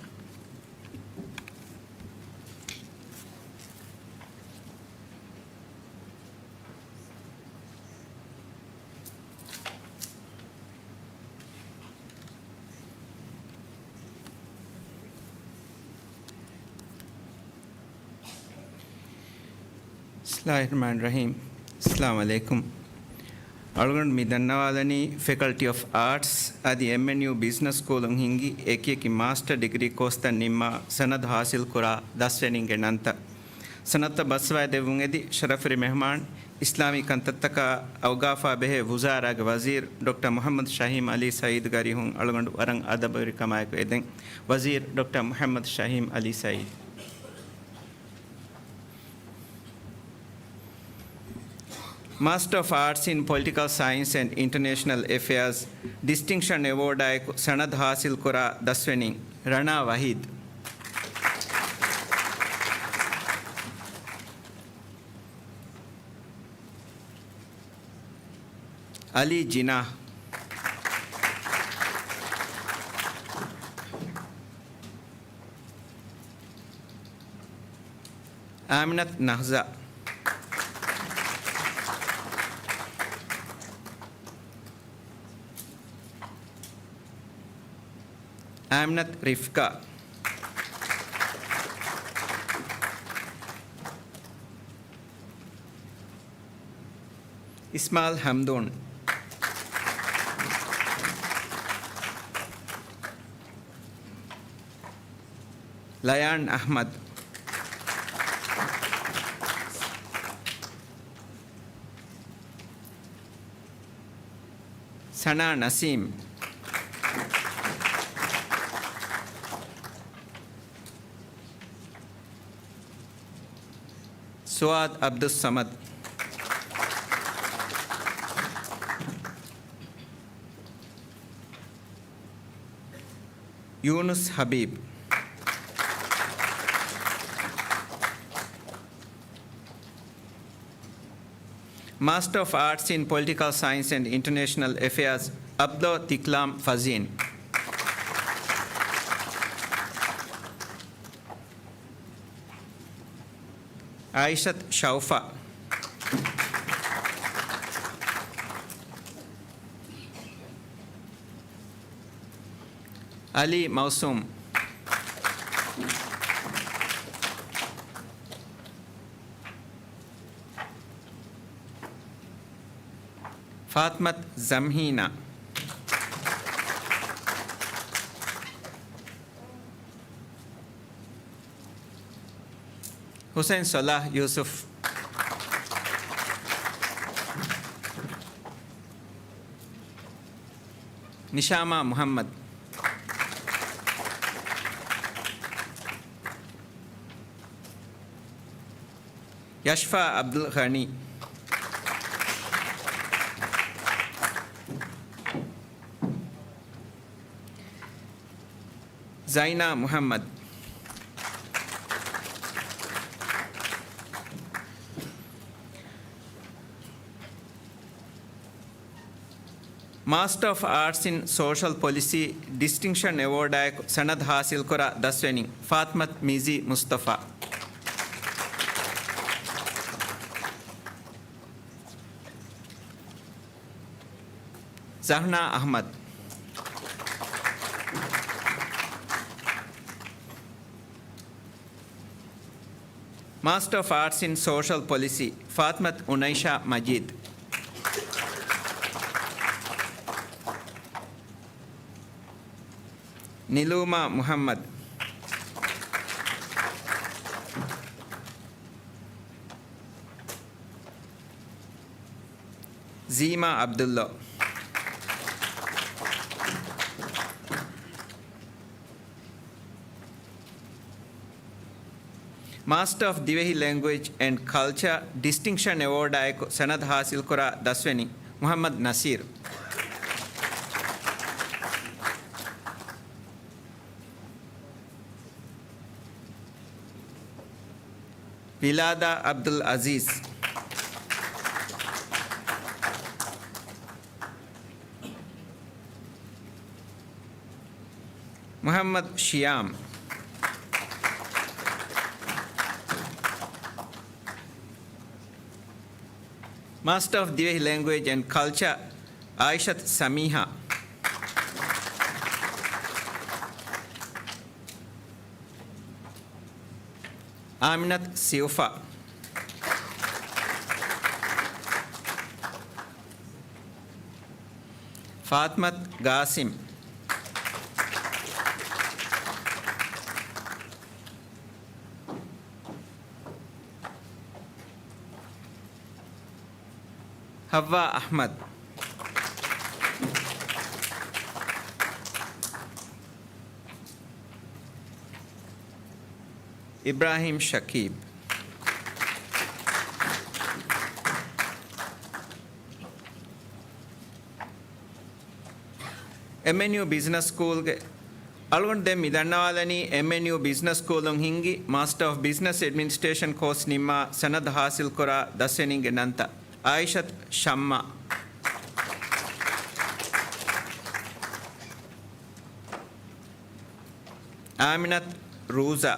ބިސްމިﷲިއްރަޙްމާނިއްރަޙީމް. އައްސަލާމު ޢަލައިކުމް. އަޅުގަނޑު މި ދަންނަވާލަނީ ފެކަލްޓީ އޮފް އާޓްސް އަދި އެމްއެންޔޫ ބިޒްނަސް ސްކޫލުން ހިންގި އެކިއެކި މާސްޓަރ ޑިގްރީ ކޯސްތައް ނިންމާ ސަނަދު ޙާޞިލްކުރާ ދަސްވެރިންގެ ނަންތައް. ސަނަދުތައް ބަސްވާދެއްވުން އެދި ޝަރަފުވެރި މެހުމާން، އިސްލާމީ ކަންތައްތަކާ އައުގާފާ ބެހޭ ވުޒާރާގެ ވަޒީރު ޑޮކްޓަރ މުޙައްމަދު ޝަހީމް ޢަލީ ސަޢީދުގެ އަރިހުން އަޅުގަނޑު ވަރަށް އަދަބުވެރިކަމާއެކު އެދެން. ވަޒީރު ޑޮކްޓަރ މުޙައްމަދު ޝަހީމް ޢަލީ ސަޢީދު. މާސްޓަރ އޮފް އާޓްސް އިން ޕޮލިޓިކަލް ސައިންސް އެންޑް އިންޓަރނޭޝަނަލް އެފެއާޒް ޑިސްޓިންކްޝަން އެވޯޑާއެކު ސަނަދު ޙާޞިލްކުރާ ދަސްވެރިން ރަނާ ވަޙީދު. އަލީ ޖިނާޙް. އާމިނަތު ނަހްޒާ. އާމިނަތު ރިފްކާ. އިސްމާޢީލް ޙަމްދޫން. ލަޔާން އަޙްމަދު. ސަނާ ނަސީމް. ސުވާދު ޢަބްދުއްޞަމަދު. ޔޫނުސް ޙަބީބު. މާސްޓަރ އޮފް އާޓްސް އިން ޕޮލިޓިކަލް ސައިންސް އެންޑް އިންޓަރނޭޝަނަލް އެފެއާޒް، ޢަބްދުﷲ ތިކްލާމް ފަޒީން. ޢާއިޝަތު ޝައުފާ. ޢަލީ މައުސޫމް. ފާތިމަތު ޒަމްހީނާ. ޙުސައިން ޞަލާޙް ޔޫސުފް. ނިޝާމާ މުޙައްމަދު. ޔަޝްފާ ޢަބްދުލް ޣަނީ. ޒައިނާ މުޙައްމަދު. މާސްޓަރ އޮފް އާޓްސް އިން ސޯޝަލް ޕޮލިސީ ޑިސްޓިންކްޝަން އެވޯޑާއެކު ސަނަދު ޙާޞިލްކުރާ ދަސްވެރިން، ފާތިމަތު މީޒީ މުޞްޠަފާ. ޒަހްނާ އަޙްމަދު. މާސްޓަރ އޮފް އާޓްސް އިން ސޯޝަލް ޕޮލިސީ، ފާތިމަތު އުނައިޝާ މަޖީދު. ނިލޫމާ މުޙައްމަދު. ޒީމާ ޢަބްދުﷲ. މާސްޓަރ އޮފް ދިވެހި ލެންގުއޭޖް އެންޑް ކަލްޗަރ ޑިސްޓިންކްޝަން އެވޯޑާއެކު ސަނަދު ހާސިލްކުރާ ދަސްވެނީ މުޙައްމަދު ނަސީރު. ވިލާދާ ޢަބްދުލް ޢަޒީޒް. މުޙައްމަދު ޝިޔާމް. މާސްޓަރ އޮފް ދިވެހި ލެންގުއޭޖް އެންޑް ކަލްޗަރ، ޢާއިޝަތު ސަމީޙާ. އާމިނަތު ސިއުފާ. ފާތިމަތު ގާސިމް. ޙައްވާ އަޙްމަދު. އިބްރާހީމް ޝަކީބް. އެމްއެންޔޫ ބިޒްނަސް ސްކޫލްގެ އަޅުގަނޑު ދެން މި ދަންނަވާލަނީ، އެމްއެންޔޫ ބިޒްނަސް ސްކޫލުން ހިންގި މާސްޓަރ އޮފް ބިޒްނަސް އެޑްމިނިސްޓްރޭޝަން ކޯސް ނިންމާ ސަނަދު ހާސިލްކުރާ ދަސްވެނީންގެ ނަންތައް. ޢާއިޝަތު ޝައްމާ. އާމިނަތު ރޫޒާ.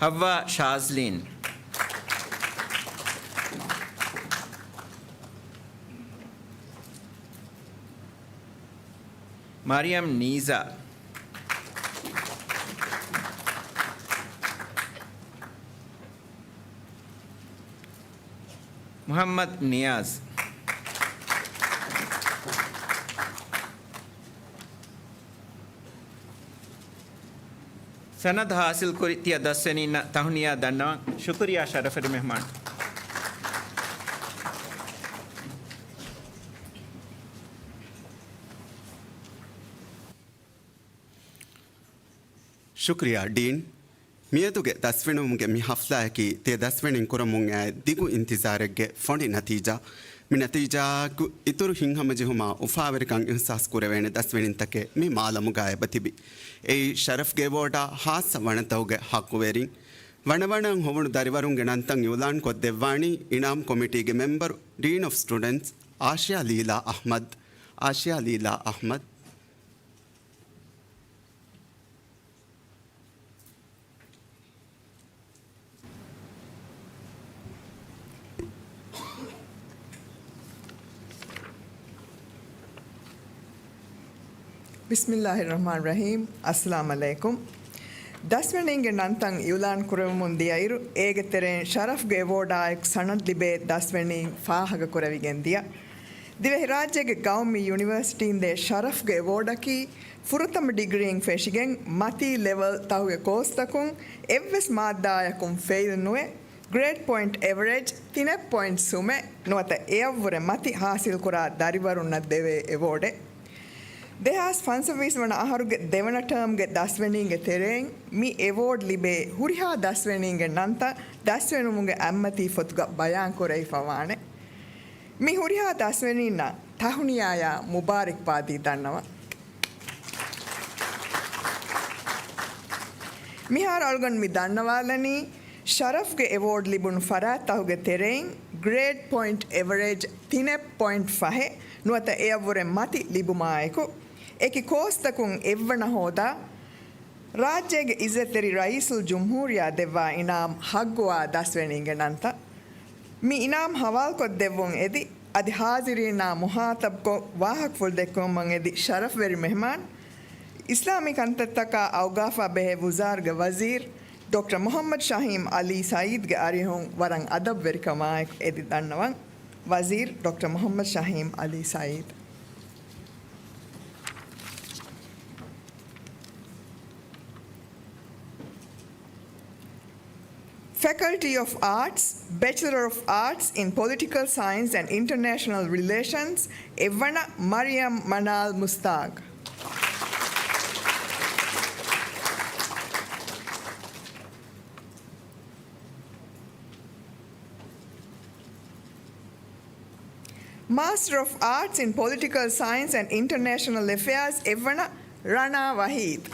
ޙައްވާ ޝާޒްލީން. މަރިޔަމް ނީޒާ. މުޙައްމަދު ނިޔާޒް. ސަނަދު ހާސިލްކުރި ތިޔަ ދަސްވެނީންނަށް ތަހުނިޔާ ދަންނަވަން. ޝުކުރިއްޔާ ޝަރަފުވެރި މެހްމާން. ޝުކުރިއްޔާ ޑީން. މިއަދުގެ ދަސްވެނުމުގެ މި ހަފްލާއަކީ ތިޔަ ދަސްވެނިން ކުރަމުން އައި ދިގު އިންތިޒާރެއްގެ ފޮނި ނަތީޖާ. މި ނަތީޖާއަކު އިތުރު ހިތްހަމަޖެހުމާ އުފާވެރިކަން އިޙްސާސް ކުރެވޭނެ ދަސްވެނިންތަކެއް މި މާލަމުގަ އެބަތިބި. އެއީ ޝަރަފްގެ އެވޯޑާ ހާއްސަ ވަނަތަކުގެ ޙައްޤުވެރިން. ވަނަވަނައަށް ހޮވުނު ދަރިވަރުންގެ ނަންތައް އިޢުލާން ކޮށްދެއްވާނީ އިނާމް ކޮމިޓީގެ މެމްބަރު، ޑީން އޮފް ސްޓުޑެންޓްސް، އާޝިޔާ ލީލާ އަޙްމަދު. އާޝިޔާ ލީލާ އަޙްމަދު. ބިސްމިއްލާހި ރަޙްމާނި ރަޙީމް. އައްސަލާމް ޢަލައިކުމް. ދަސްވެނީންގެ ނަންތައް އިޢުލާން ކުރެވެމުން ދިޔައިރު، އޭގެ ތެރެއިން ޝަރަފްގެ އެވޯޑާއެކު ސަނަދު ލިބޭ ދަސްވެނީން ފާހަގަކުރެވިގެން ދިޔަ. ދިވެހިރާއްޖޭގެ ގައުމީ ޔުނިވަރސިޓީން ދޭ ޝަރަފްގެ އެވޯޑަކީ، ފުރަތަމަ ޑިގްރީން ފެށިގެން މަތީ ލެވެލް ތަކުގެ ކޯސްތަކުން އެއްވެސް މާއްދާއަކުން ފެއިލް ނުވެ، ގްރޭޑް ޕޮއިންޓް އެވަރޭޖް ތިނެއް ޕޮއިންޓް ސުމެއް ނުވަތަ އެއަށްވުރެ މަތި ހާސިލްކުރާ ދަރިވަރުންނަށް ދެވޭ އެވޯޑެއް. ދެހާސް ފަންސަވީސް ވަނަ އަހަރުގެ ދެވަނަ ޓާމްގެ ދަސްވެނީންގެ ތެރެއިން މި އެވޯޑް ލިބޭ ހުރިހާ ދަސްވެނީންގެ ނަންތައް ދަސްވެނުމުގެ އަތްމަތީ ފޮތުގަ ބަޔާންކުރެވިފަ ވާނެ. މި ހުރިހާ ދަސްވެނީންނަށް ތަހުނިޔާޔާ މުބާރިކްބާދީ ދަންނަވަން. މިހާރު އަޅުގަނޑު މި ދަންނަވާލަނީ، ޝަރަފްގެ އެވޯޑް ލިބުނު ފަރާތްތަކުގެ ތެރެއިން ގްރޭޑް ޕޮއިންޓް އެވަރޭޖް ތިނެއް ޕޮއިންޓް ފަހެއް ނުވަތަ އެއަށްވުރެ މަތި ލިބުމާއެކު، އެކި ކޯސްތަކުން އެއްވަނަ ހޯދާ، ރާއްޖޭގެ އިއްޒަތްތެރި ރައީސުލްޖުމްހޫރިއްޔާ ދެއްވާ އިނާމް ހައްގުވާ ދަސްވެނީންގެ ނަންތައް. މި އިނާމް ހަވާލުކޮށްދެއްވުން އެދި، އަދި ހާޒިރީންނާ މުހާތަބްކޮށް ވާހަކަފުޅު ދެއްކެވުމަށް އެދި ޝަރަފްވެރި މެހްމާން، އިސްލާމީ ކަންތައްތަކާ އައުގާފާ ބެހޭ ވުޒާރަތުގެ ވަޒީރު ޑޮކްޓަރ މުޙައްމަދު ޝަހީމް ޢަލީ ސަޢީދުގެ އަރިހުން ވަރަށް އަދަބުވެރިކަމާއެކު އެދި ދަންނަވަން. ވަޒީރު ޑޮކްޓަރ މުޙައްމަދު ޝަހީމް ޢަލީ ސަޢީދު. Faculty of Arts, Bachelor of Arts in Political Science and International Relations, އެއްވަނަ މަރިޔަމް މަނާލް މުސްތާގް. Master of Arts in Political Science and International Affairs، އެއްވަނަ ރަނާ ވަހީދު.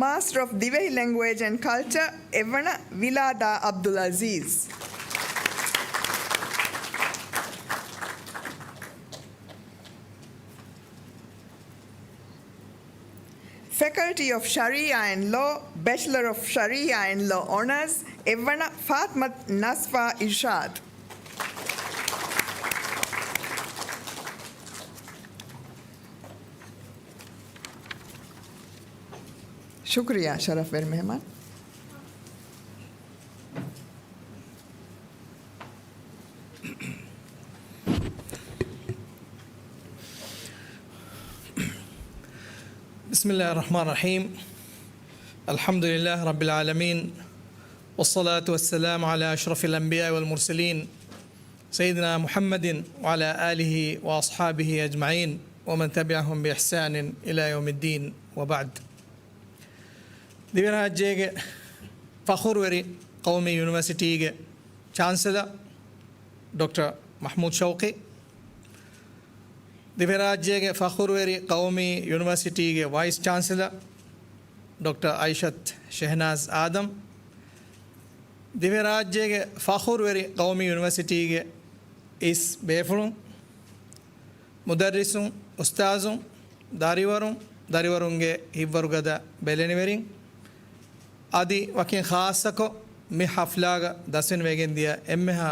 Master of ދިވެހި Language and Culture، އެއްވަނަ ވިލާދާ ޢަބްދުލް ޢަޒީޒް. Faculty of Sharia and Law، Bachelor of Sharia and Law Honours، އެއްވަނަ ފާތްމަތު ނަސްފާ އިރްޝާދު. ޝުކުރިއްޔާ، ޝަރަފްވެރި މެހެމާން. بسم الله الرحمن الرحيم. الحمد لله رب العالمين. والصلاة والسلام على أشرف الأنبياء والمرسلين. سيدنا محمد وعلى آله وأصحابه أجمعين ومن تبعهم بإحسان إلى يوم الدين وبعد. ދިވެހިރާއްޖޭގެ ފަޚުރުވެރި ޤައުމީ ޔުނިވަރސިޓީގެ ޗާންސެލަރ ޑޮކްޓަރ މަޙްމޫދު ޝައުޤީ، ދިވެހިރާއްޖޭގެ ފަޚުރުވެރި ޤައުމީ ޔުނިވަރސިޓީގެ ވައިސް ޗާންސެލަރ ޑޮކްޓަރ އައިޝަތު ޝެހްނާޒް އާދަމް، ދިވެހިރާއްޖޭގެ ފަޚުރުވެރި ޤައުމީ ޔުނިވަރސިޓީގެ އިސް ބޭފުޅުން، މުދައްރިސުން، އުސްތާޒުން، ދަރިވަރުން، ދަރިވަރުންގެ ހިތްވަރުގަދަ ބެލެނިވެރިން، އަދި ވަކިން ޚާއްޞަކޮށް މި ޙަފްލާގަ ދަސްވެނިވެގެންދިޔަ އެންމެހާ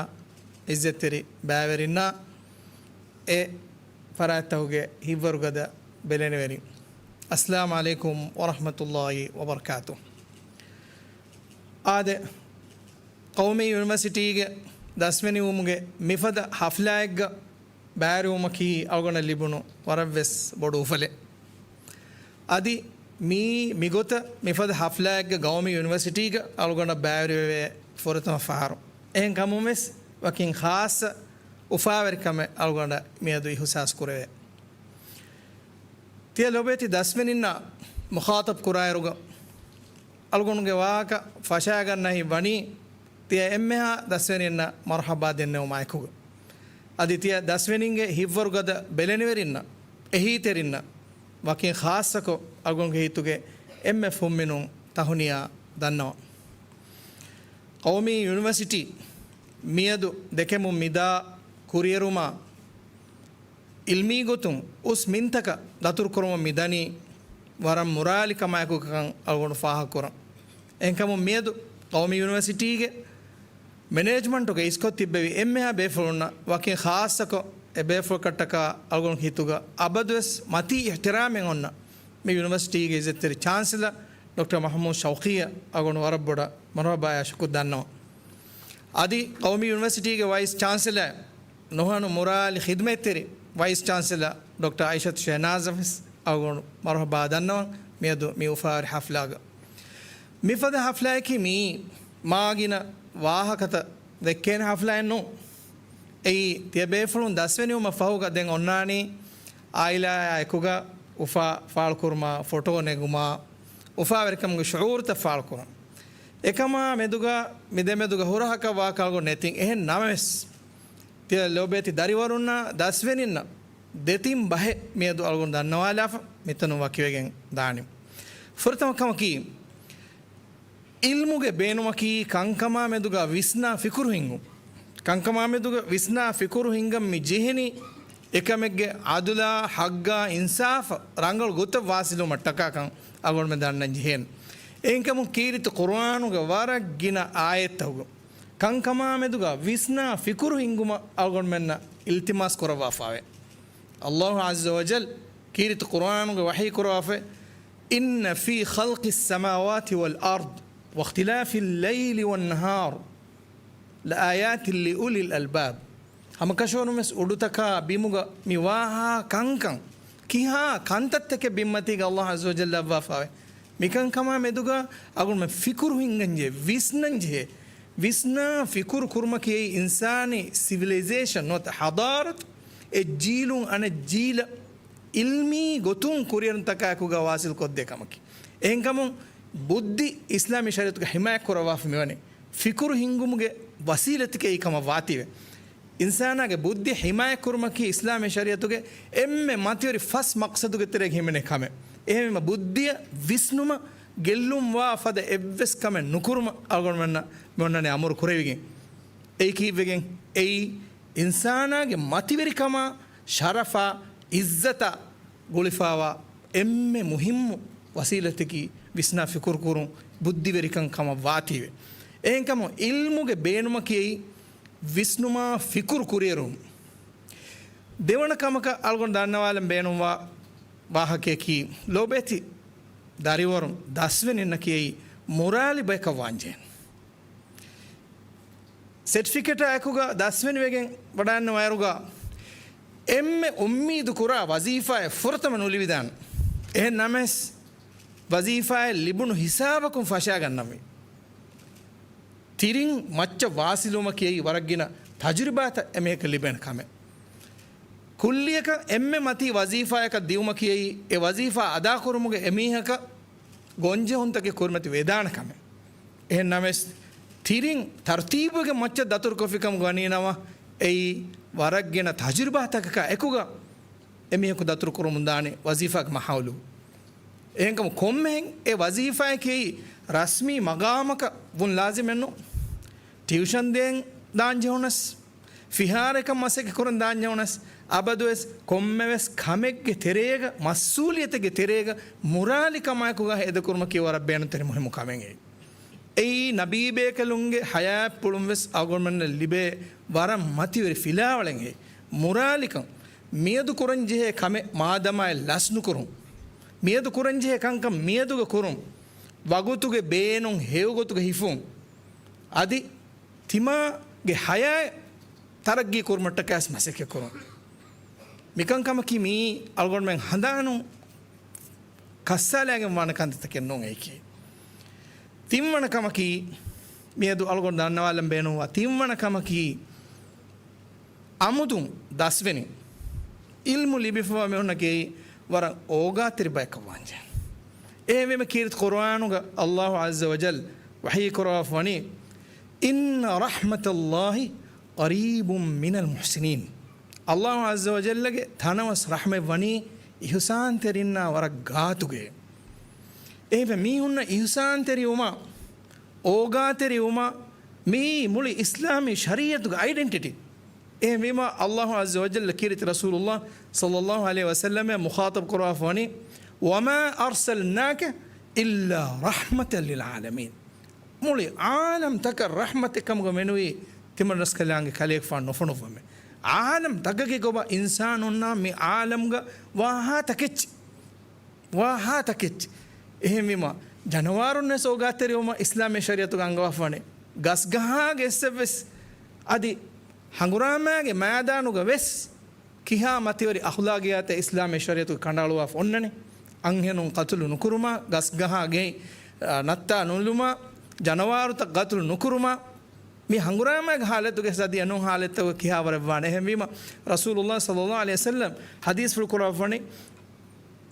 ޢިއްޒަތްތެރި ބައިވެރިންނާ، އެ ފަރާތްތަކުގެ ހިތްވަރުގަދަ ބެލެނިވެރިން، އައްސަލާމު ޢަލައިކުމް ވަރަޙްމަތުﷲި ވަބަރަކާތުހު. އާދެ، ޤައުމީ ޔުނިވަރސިޓީގެ ދަސްވެނިވުމުގެ މިފަދަ ޙަފްލާއެއްގަ ބައިވެރިވުމަކީ އަޅުގަނޑަށް ލިބުނު ވަރަށްވެސް ބޮޑު އުފަލެއް. އަދި މީ މިގޮތަށް މިފަދަ ޙަފްލާއެއްގަ ޤައުމީ ޔުނިވަރސިޓީގަ އަޅުގަނޑަށް ބައިވެރިވެވޭ ފުރަތަމަ ފަހަރު. އެހެންކަމުން ވެސް ވަކިން ޚާއްޞަ އުފާވެރިކަމެއް އަޅުގަނޑަށް މިއަދު އިޙުސާސް ކުރެވޭ. ތިޔަ ލޮބުވެތި ދަސްވެރިންނާ މުޚާޠަބު ކުރާއިރުގަ، އަޅުގަނޑުގެ ވާހަކަ ފަށާގަންނަހި ވަނީ، ތިޔަ އެންމެހާ ދަސްވެރިންނަށް މަރުޙަބާ ދެންނެވުމާއެކުގަ. އަދި ތިޔަ ދަސްވެރިންގެ ހިތްވަރުގަދަ ބެލެނިވެރިންނަށް، އެހީތެރިންނަށް، ވަކިން ޚާއްޞަކޮށް އަޅުގަނޑުގެ ހިތުގެ އެންމެ ފުންމިނުން ތަހުނިޔާ ދަންނަވަން. ޤައުމީ ޔުނިވަރސިޓީ މިއަދު ދެކެމުން މިދާ ކުރިއެރުމާ، ޢިލްމީ ގޮތުން އުސް މިންތަކަށް ދަތުރުކުރަމުން މިދަނީ ވަރަށް މުރާލި ކަމާއެކު ކަން އަޅުގަނޑު ފާހަގަކުރަން. އެހެންކަމުން މިއަދު ޤައުމީ ޔުނިވަރސިޓީގެ މެނޭޖްމަންޓުގައި އިސްކޮށް ތިއްބެވި އެންމެހާ ބޭފުޅުންނަށް ވަކިން ޚާއްޞަކޮށް އެ ބޭފުޅަކަށްޓަކާ އަޅުގަނޑު ހިތުގަ އަބަދުވެސް މަތީ އިޙްތިރާމެއް އޮންނަ މި ޔުނިވަރސިޓީގެ ޢިއްޒަތްތެރި ޗާންސެލަރ ޑޮކްޓަރ މަޙްމޫދު ޝައުޤީއަށް އަޅުގަނޑު ވަރަށް ބޮޑަށް މަރުޙަބާޔާ ޝުކުރު ދަންނަވަން. އަދި ޤައުމީ ޔުނިވަރސިޓީގެ ވައިސް ޗާންސެލަރ ނުހަނު މުރާލި ޚިދުމަތްތެރި ވައިސް ޗާންސެލަރ ޑޮކްޓަރ އައިޝަތު ޝެހްނާޒަށް ވެސް އަޅުގަނޑު މަރުޙަބާ ދަންނަވަން މިއަދު މި އުފާވެރި ޙަފްލާގަ. މިފަދަ ޙަފްލާއަކީ މިއީ މާ ގިނަ ވާހަކަތައް ދެއްކޭނެ ޙަފްލާއެއް ނޫން. އެއީ ތިޔަބޭފުޅުން ދަސްވެނިވުމަށް ފަހުގަ ދެން އޮންނާނީ އާއިލާއާ އެކުގަ އުފާ ފާޅުކުރުމާ، ފޮޓޯ ނެގުމާ، އުފާވެރިކަމުގެ ޝުޢޫރުތައް ފާޅުކުރަން. އެކަމާ މެދުގަ މި ދެމެދުގަ ހުރަހަކަށް ވާކަށް އަޅުގަނޑު ނެތިން. އެހެން ނަމަވެސް، ތިޔަ ލޯބިވެތި ދަރިވަރުންނާ ދަސްވެރިންނަށް ދެތިން ބަހެއް މިއަދު އަޅުގަނޑު ދަންނަވާލާފަ، މިތަނުން ވަކިވެގެން ދާނީ. ފުރަތަމަ ކަމަކީ، ޢިލްމުގެ ބޭނުމަކީ ކަންކަމާ މެދުގަ ވިސްނާ ފިކުރު ހިންގުން. ކަންކަމާ މެދުގަ ވިސްނާ ފިކުރު ހިންގަން މި ޖެހެނީ، އެކަމެއްގެ ޢަދުލާ، ޙައްޤާ، އިންސާފަށް ރަނގަޅު ގޮތަށް ވާސިލުވުމަށްޓަކާ ކަން އަޅުގަނޑުމެން ދަންނަން ޖެހޭނެ. އެހެންކަމުން ކީރިތި ޤުރުއާނުގެ ވަރަށް ގިނަ އާޔަތްތަކުގަ ކަންކަމާ މެދުގަ ވިސްނާ ފިކުރު ހިންގުމަށް އަޅުގަނޑުމެންނަށް އިލްތިމާސް ކުރައްވާފާވޭ. ﷲ ޢައްޒަ ވަޖަލް ކީރިތި ޤުރުއާނުގަ ވަޙީ ކުރައްވާފައި، إن في خلق السماوات والأرض واختلاف الليل والنهار لآيات لأولي الألباب. ހަމަކަށަވަރުން ވެސް އުޑުތަކާ ބިމުގަ މި ވާހާ ކަންކަން، ކިހާ ކަންތައްތަކެއް ބިންމަތީގަ އައްލާހު ޢައްޒަ ވަޖައްލަ ލައްވާފަވޭ. މިކަންކަމާ މެދުގަ އަޅުގަނޑުމެން ފިކުރު ހިންގަންޖެހޭ، ވިސްނަންޖެހޭ. ވިސްނާ ފިކުރު ކުރުމަކީ އެއީ އިންސާނީ ސިވިލައިޒޭޝަން ނުވަތަ ޙަޟާރަތު، އެއް ޖީލުން އަނެއް ޖީލަށް ޢިލްމީ ގޮތުން ކުރިއެރުންތަކާއެކުގަ ވާސިލް ކޮށްދޭ ކަމަކީ. އެހެންކަމުން ބުއްދި އިސްލާމީ ޝަރީޢަތުގަ ޙިމާޔަތް ކުރައްވާފަ މިވަނީ ފިކުރު ހިންގުމުގެ ވަސީލަތެކޭ ކަމަށް ވާތީވެ. އިންސާނާގެ ބުއްދި ޙިމާޔަތް ކުރުމަކީ އިސްލާމީ ޝަރީޢަތުގެ އެންމެ މަތިވެރި ފަސް މަޤްޞަދުގެ ތެރޭގަ ހިމެނޭ ކަމެއް. އެހެންވީމަ ބުއްދިއަށް ވިސްނުމަށް ގެއްލުންވާ ފަދަ އެއްވެސް ކަމެއް ނުކުރުމަށް އަޅުގަނޑުމެންނަށް މި އޮންނަނީ އަމުރު ކުރެވިގެން. އެއީ ކީއްވެގެން؟ އެއީ އިންސާނާގެ މަތިވެރިކަމާ، ޝަރަފާ، އިއްޒަތާ ގުޅިފާވާ އެންމެ މުހިއްމު ވަސީލަތަކީ ވިސްނާ ފިކުރު ކުރުން، ބުއްދިވެރިކަން ކަމަށް ވާތީވެ. އެހެންކަމުން ޢިލްމުގެ ބޭނުމަކީ އެއީ ވިސްނުމާ ފިކުރު ކުރިއެރުން. ދެވަނަ ކަމަކަށް އަޅުގަނޑު ދަންނަވާލަން ބޭނުންވާ ވާހަކަޔަކީ، ލޯބިވެތި ދަރިވަރުން ދަސްވެނިންނަކީ އެއީ މުރާލި ބަޔަކަށް ވާންޖެހޭނެ. ސެޓްފިކެޓާ އެކުގަ ދަސްވެނިވެގެން ވަޑައިގަންނަވާއިރުގަ އެންމެ އުއްމީދު ކުރާ ވަޒީފާއެއް ފުރަތަމަ ނުލިބިދާނެ. އެހެން ނަމަވެސް، ވަޒީފާއެއް ލިބުނު ހިސާބަކުން ފަށާގަންނަންވީ. ތިރިން މައްޗަށް ވާސިލުވުމަކީ އެއީ ވަރަށް ގިނަ ތަޖުރިބާތައް އެމީހަކަށް ލިބޭނެ ކަމެއް. ކުއްލިއަކަށް އެންމެ މަތީ ވަޒީފާއަކަށް ދިއުމަކީ އެއީ އެ ވަޒީފާ އަދާކުރުމުގެ އެމީހަކަށް ގޮންޖެހުންތަކެއް ކުރިމަތި ވެދާނެ ކަމެއް. އެހެން ނަމަވެސް، ތިރިން ތަރުތީބުވެގެން މައްޗަށް ދަތުރުކޮށްފިކަމުގަ ވަނީނަމަ، އެއީ ވަރަށް ގިނަ ތަޖުރިބާތަކަކާ އެކުގަ އެމީހަކު ދަތުރު ކުރަމުންދާނެ ވަޒީފާގެ މަހައުލު. އެހެންކަމުން ކޮންމެހެން އެ ވަޒީފާއަކީ ރަސްމީ މަގާމަކަށް ވުން ލާޒިމެއްނު. ޓިއުޝަން ދޭން ދާން ޖެހުނަސް، ފިހާރައަކަށް މަސައްކަތް ކުރަން ދާން ޖެހުނަސް، އަބަދުވެސް ކޮންމެވެސް ކަމެއްގެ ތެރޭގަ، މަސްއޫލިއްޔަތެއްގެ ތެރޭގަ މުރާލިކަމާއެކުގަ ހޭދަކުރުމަކީ ވަރަށް ބޭނުންތެރި މުހިއްމު ކަމެއް. އެއީ ނަބީބޭކަލުންގެ ޙަޔާތްޕުޅުން ވެސް އަޅުގަނޑުމެންނަށް ލިބޭ ވަރަށް މަތިވެރި ފިލާވަޅެއް. އެ މުރާލިކަން މިއަދު ކުރަންޖެހޭ ކަމެއް މާދަމާއެއް ލަސްނުކުރުން، މިއަދު ކުރަންޖެހޭ ކަންކަން މިއަދުގަ ކުރުން، ވަގުތުގެ ބޭނުން ހެޔޮގޮތުގަ ހިފުން، އަދި ތިމާގެ ޙަޔާތް ތަރައްގީ ކުރުމަށްޓަކައި ވެސް މަސައްކަތް ކުރުން. މިކަންކަމަކީ މިއީ އަޅުގަނޑުމެން ހަނދާނުން ކައްސާލައިގެން ވާނެ ކަންތައްތަކެއް ނޫން އެއީކީ. ތިންވަނަ ކަމަކީ، މިއަދު އަޅުގަނޑު ދަންނަވާލަން ބޭނުންވާ ތިންވަނަ ކަމަކީ، އަމުދުން ދަސްވެނި ޢިލްމު ލިބިފަވާ މީހުންނަކީ ވަރަށް އޯގާތެރި ބަޔަކަށް ވާންޖެހޭ. އެހެންވީމަ ކީރިތި ޤުރުއާނުގަ އައްލާހު ޢައްޒަ ވަޖައްލަ ވަޙީ ކުރައްވާފަ ވަނީ، إن رحمة الله قريب من المحسنين. އައްލާހު ޢައްޒަ ވަޖައްލަގެ ތަނަވަސް ރަޙްމަތް ވަނީ އިޙުސާންތެރިންނާ ވަރަށް ގާތުގައޭ. އެހެންވެ މީހުންނަށް އިޙުސާންތެރިވުމާ، އޯގާތެރިވުމާ، މިއީ މުޅި އިސްލާމީ ޝަރީޢަތުގެ އައިޑެންޓިޓީ. އެހެންވީމާ، އައްލާހު ޢައްޒަ ވަޖައްލަ ކީރިތި ރަސޫލުއްލާހް ޞައްލައްލާހު ޢަލައިހި ވަސައްލަމައާ މުޚާޠަބު ކުރައްވާފަ ވަނީ، وما أرسلناك إلا رحمة للعالمين. މުޅި ޢާލަމްތަކަށް ރަޙްމަތެއް ކަމުގަ މެނުވީ ތިމަންރަސްކަލާނގެ ކަލޭގެފާނު ނުފޮނުއްވަމޭ. ޢާލަމްތަކަކީ ކޮބާ؟ އިންސާނުންނާ މި ޢާލަމްގަ ވާހާ ތަކެއްޗި. ވާހާ ތަކެއްޗި. އެހެންވީމަ، ޖަނަވާރުންވެސް އޯގާތެރިވުމަށް އިސްލާމީ ޝަރީޢަތުގަ އަންގަވާފަ ވަނީ. ގަސްގަހާގެ އެއްސެއްވެސް އަދި ހަނގުރާމާގެ މައިދާނުގަ ވެސް ކިހާ މަތިވެރި އަޚްލާގިއްޔާތެއް އިސްލާމީ ޝަރީޢަތުގަ ކަނޑައަޅުވާފަ އޮންނަނީ؟ އަންހެނުން ޤަތުލު ނުކުރުމާ، ގަސްގަހާގެ، އަ، ނައްތާ ނުލުމާ، ޖަނަވާރުތައް ޤަތުލު ނުކުރުމާ، މި ހަނގުރާމާގެ ޙާލަތުގެ ސަދިޔަ ނޫން ޙާލަތްތަކުގަ ކިހާވަރެއްވާނެ؟ އެހެންވީމަ، ރަސޫލުއްލާހް ޞައްލައްލާހު ޢަލައިހި ވަސައްލަމް ޙަދީޘްފުޅު ކުރައްވަނީ،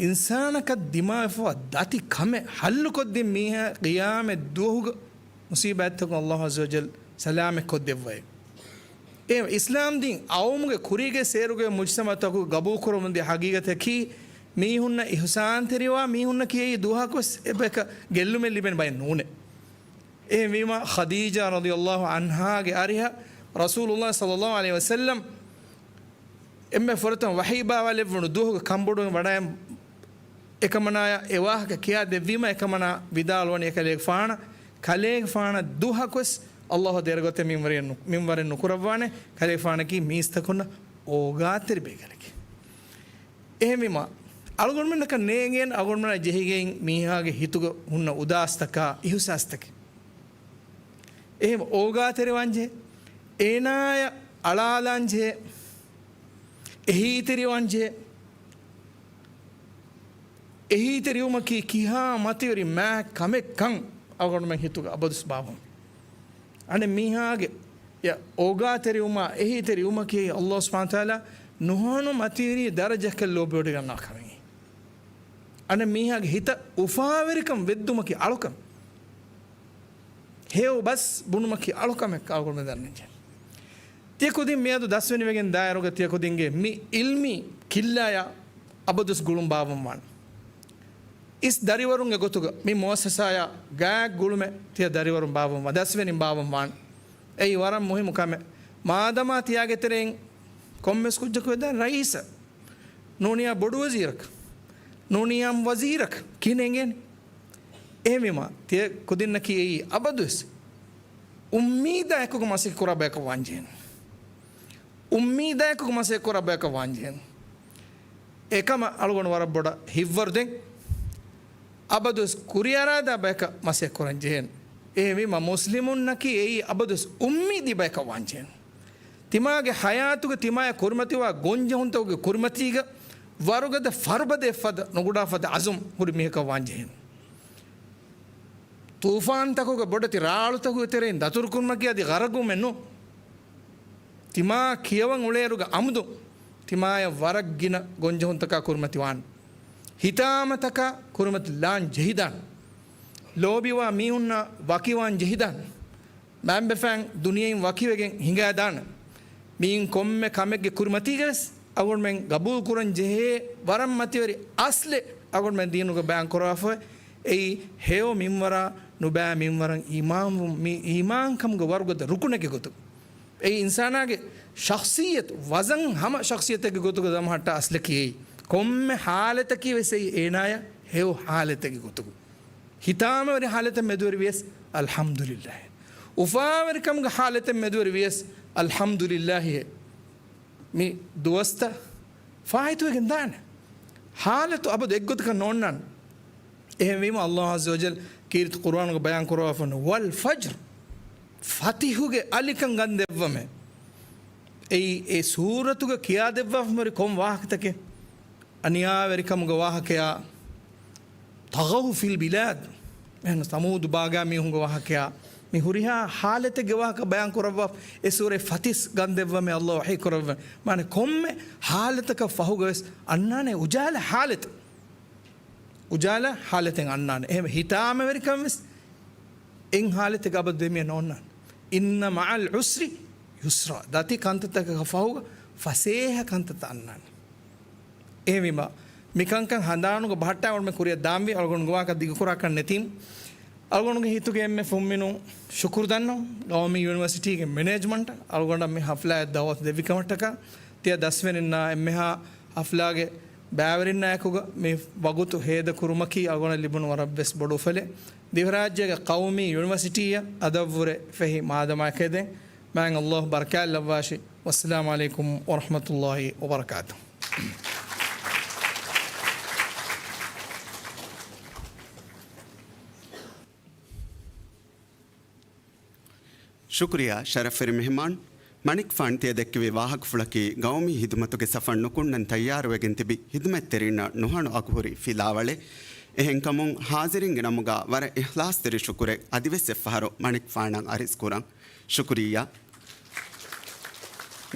އިންސާނަކަށް ދިމާވެފަވާ ދަތި ކަމެއް ޙައްލުކޮށްދިން މީހާ ޤިޔާމަތް ދުވަހުގަ މުޞީބާތްތަކުން އައްލާހު ޢައްޒަ ވަޖައްލަ ސަލާމަތްކޮށްދެއްވައޭ. އެ އިސްލާމްދީން އައުމުގެ ކުރީގެ ސޭރުގެ މުޖްތަމަޢުތަކުގެ ގަބޫލުކުރަމުންދިޔަ ޙަޤީޤަތަކީ، މީހުންނަށް އިޙުސާންތެރިވާ މީހުންނަކީ އެއީ ދުވަހަކުވެސް އެބަޔަކަށް ގެއްލުމެއް ލިބޭނެ ބައެއް ނޫނޭ. އެހެންވީމަ، ޚަދީޖާ ރަޟިޔައްލާހު ޢަންހާގެ އަރިހަށް ރަސޫލުއްލާހް ޞައްލައްލާހު ޢަލައިހި ވަސައްލަމް އެންމެ ފުރަތަމަ ވަޙީ ބާވާލެއްވުނު ދުވަހުގެ ކަންބޮޑުވެގެން ވަޑައި އެކަމަނާޔަށް އެ ވާހަކަ ކިޔާދެއްވީމަ، އެކަމަނާ ވިދާޅުވަނީ އެކަލޭގެފާނަށް، ކަލޭގެފާނަށް ދުވަހަކުވެސް އައްލާހު ދެރަގޮތެއް މިންވަރެއް ނު-، މިންވަރެއް ނުކުރައްވާނެ، ކަލޭގެފާނަކީ މީސްތަކުންނަށް އޯގާތެރި ބޭކަލެކޭ. އެހެންވީމަ، އަޅުގަނޑުމެންނަކަށް ނޭނގޭނެ އަޅުގަނޑުމެންނާ ޖެހިގެން މީހާގެ ހިތުގަ ހުންނަ އުދާސްތަކާ، އިޙުސާސްތަކެއް. އެހެން އޯގާތެރިވާންޖެހޭ. އޭނާޔަށް އަޅާލާންޖެހޭ، އެހީތެރިވާންޖެހޭ، އެހީތެރިވުމަކީ ކިހާ މަތިވެރި މާތް ކަމެއްކަން އަޅުގަނޑުމެން ހިތުގަ އަބަދުވެސް ބާއްވަމު. އަނެއް މީހާގެ އެ އޯގާތެރިވުމާ، އެހީތެރިވުމަކީ ﷲ ސުބްޙާނަހޫ ވަތަޢާލާ ނުހަނު މަތިވެރި ދަރަޖައަކަށް ލޯބިވޮޑި ގަންނަވާ ކަމެއް. އަނެއް މީހާގެ ހިތަށް އުފާވެރިކަން ވެއްދުމަކީ އަޅުކަމެއް. ހެޔޮ ބަސް ބުނުމަކީ އަޅުކަމެއް ކަމަށް އަޅުގަނޑުމެން ދަންނަންޖެހޭ. ތިޔަ ކުދިން މިއަދު ދަސްވެނިވެގެން ދާއިރުގަ ތިޔަ ކުދިންގެ މި އިލްމީ ކިއްލާޔާ އަބަދުވެސް ގުޅުން ބާއްވަން ވާނެ. އިސް ދަރިވަރުންގެ ގޮތުގަ މި މުއައްސަސާޔާ ގާތް ގުޅުމެއް ތިޔަ ދަރިވަރުން ބާއްވަން ވާ، ދަސްވެނިން ބާއްވަން ވާނެ. އެއީ ވަރަށް މުހިއްމު ކަމެއް. މާދަމާ ތިޔާގެ ތެރެއިން ކޮންމެސް ކުއްޖަކު ވެދާނެ ރައީސަށް، ނޫނިއްޔާ ބޮޑު ވަޒީރަކަށް، ނޫނިއްޔާ ވަޒީރަކަށް ކިހިނެއް އެނގޭނެ؟ އެހެންވީމަ، ތިޔަ ކުދިންނަކީ އެއީ އަބަދުވެސް އުއްމީދާ އެކުގަ މަސައްކަތް ކުރާ ބަޔަކަށް ވާންޖެހޭނެ. އުއްމީދާ އެކުގަ މަސައްކަތް ކުރާ ބަޔަކަށް ވާންޖެހޭނެ. އެކަމަށް އަޅުގަނޑު ވަރަށް ބޮޑަށް ހިތްވަރު ދޭން. އަބަދުވެސް ކުރިއަރާދާ ބަޔަކަށް މަސައްކަތް ކުރަން ޖެހޭނެ. އެހެންވީމަ، މުސްލިމުންނަކީ އެއީ އަބަދުވެސް އުއްމީދީ ބަޔަކަށް ވާންޖެހޭނެ. ތިމާގެ ހަޔާތުގަ ތިމާޔަށް ކުރިމަތިވާ ގޮންޖެހުންތަކުގެ ކުރިމަތީގަ ވަރުގަދަ ފަރުބަދައެއް ފަދަ ނުގުޑާ ފަދަ އަޒުމް ހުރި މީހަކަށް ވާންޖެހޭނެ. ޠޫފާންތަކުގެ ބޮޑެތި ރާޅުތަކުގެ ތެރެއިން ދަތުރުކުރުމަކީ އަދި ޣަރަޤުވުމެއް ނޫން. ތިމާ ކިޔަވަން އުޅޭއިރުގަ އަމުދު ތިމާޔަށް ވަރަށް ގިނަ ގޮންޖެހުންތަކާ ކުރިމަތިވާން. ހިތާމަތަކާ ކުރިމަތިލާން ޖެހިދާން. ލޯބިވާ މީހުންނާ ވަކިވާން ޖެހިދާން. މައިންބަފައިން ދުނިޔެއިން ވަކިވެގެން ހިނގާދާނެ. މިއިން ކޮންމެ ކަމެއްގެ ކުރިމަތީގަވެސް އަޅުގަނޑުމެން ގަބޫލު ކުރަން ޖެހޭ ވަރަށް މަތިވެރި އަސްލެއް އަޅުގަނޑުމެން ދީނުގަ ބަޔާން ކުރަވާފަ އެއީ ހެޔޮ މިންވަރާ ނުބައި މިންވަރަށް އީމާންވުން، މި އީމާންކަމުގެ ވަރުގަދަ ރުކުނެއްގެ ގޮތުގަ. އެއީ އިންސާނާގެ ޝަޚްޞިއްޔަތު، ވަޒަން ހަމަ ޝަޚްޞިއްޔަތެއްގެ ގޮތުގަ ދަމަހައްޓާ އަސްލަކީ އެއީ. ކޮންމެ ޙާލަތަކީ ވެސް އެއީ އޭނާޔަށް ހެޔޮ ޙާލަތެއްގެ ގޮތުގަ. ހިތާމަވެރި ޙާލަތެއް މެދުވެރި ވިޔަސް އަލްޙަމްދުލިއްލާހި. އުފާވެރިކަމުގެ ޙާލަތެއް މެދުވެރި ވިޔަސް އަލްޙަމްދުލިއްލާހި. މި ދުވަސްތައް ފާއިތުވެގެން ދާނެ. ޙާލަތު އަބަދު އެއްގޮތަކަށް ނޯންނާނެ. އެހެންވީމަ، ﷲ ޢައްޒަ ވަޖައްލަ ކީރިތި ޤުރުއާނުގަ ބަޔާން ކުރައްވާފަ ވަންނަ، "ވަލް ފަޖްރި"، ފަތިހުގެ އަލިކަން ގަންދެއްވަމޭ. އެއީ އެ ސޫރަތުގަ ކިޔާދެއްވާފަ ހުރި ކޮން ވާހަކަތަކެއް؟ އަނިޔާވެރިކަމުގެ ވާހަކަޔާ، ޠަޣަވް ފިލް ބިލާދް. އެހެން ސަމޫދު ބާގާ މީހުންގެ ވާހަކަޔާ، މި ހުރިހާ ޙާލަތެއްގެ ވާހަކަ ބަޔާން ކުރައްވާ އެ ސޫރަތް ފަތިސް ގަންދެއްވަމޭ ﷲ ވަޙީ ކުރައްވަން. މާނަ ކޮންމެ ޙާލަތަކަށް ފަހުގަވެސް އަންނާނެ އުޖާލަ ޙާލަތެއް. އުޖާލަ ޙާލަތެއް އަންނާނެ. އެހެން ހިތާމަވެރިކަން ވެސް އެއް ޙާލަތެއްގަ އަބަދު ދެމިޔަ ނޯންނާނެ. "އިންނަ މަޢަލް ޢުސްރި ޔުސްރާ." ދަތި ކަންތައްތަކަކަށް ފަހުގަ ފަސޭހަ ކަންތައްތައް އަންނާނެ. އެހެންވީމަ، މިކަންކަން ހަނދާނުގަ ބަހައްޓާ އަޅުގަނޑުމެން ކުރިއަށް ދާންވީ. އަޅުގަނޑުގެ ވާހަކަ ދިގުކުރާކަށް ނެތީން. އަޅުގަނޑުގެ ހިތުގެ އެންމެ ފުންމިނުން ޝުކުރު ދަންނަވަން ޤައުމީ ޔުނިވަރސިޓީގެ މެނޭޖްމަންޓަށް އަޅުގަނޑަށް މި ޙަފްލާއަށް ދަޢުވަތު ދެއްވި ކަމަށްޓަކާ. ތިޔަ ދަސްވެރިންނާ އެންމެހާ ޙަފްލާގެ ބައިވެރިންނާއެކުގަ މި ވަގުތު ހޭދަ ކުރުމަކީ އަޅުގަނޑަށް ލިބުނު ވަރަށްވެސް ބޮޑު އުފަލެއް. ދިވެހިރާއްޖޭގެ ޤައުމީ ޔުނިވަރސިޓީއަށް އަދަށްވުރެ ފެހި މާދަމާއެކޭ ދެން މާތް ﷲ ބަރަކާތްލައްވާށި. ވައްސަލާމު ޢަލައިކުމް ވަރަޙްމަތުﷲ ވަބަރަކާތުހު. ޝުކުރިއްޔާ ޝަރަފްވެރި މެހެމާން. މަނިކުފާނު ތިޔަ ދެއްކެވި ވާހަކަފުޅަކީ ގައުމީ ހިދުމަތުގެ ސަފަށް ނުކުންނަން ތައްޔާރުވެގެން ތިބި ހިދުމަތްތެރިންނަށް ނުހަނު އަގުހުރި ފިލާވަޅެއް. އެހެންކަމުން ހާޒިރިންގެ ނަމުގަ ވަރަށް އިޚްލާޞްތެރި ޝުކުރެއް އަދިވެސް އެއްފަހަރު މަނިކުފާނަށް އަރިސް ކުރަން. ޝުކުރިއްޔާ.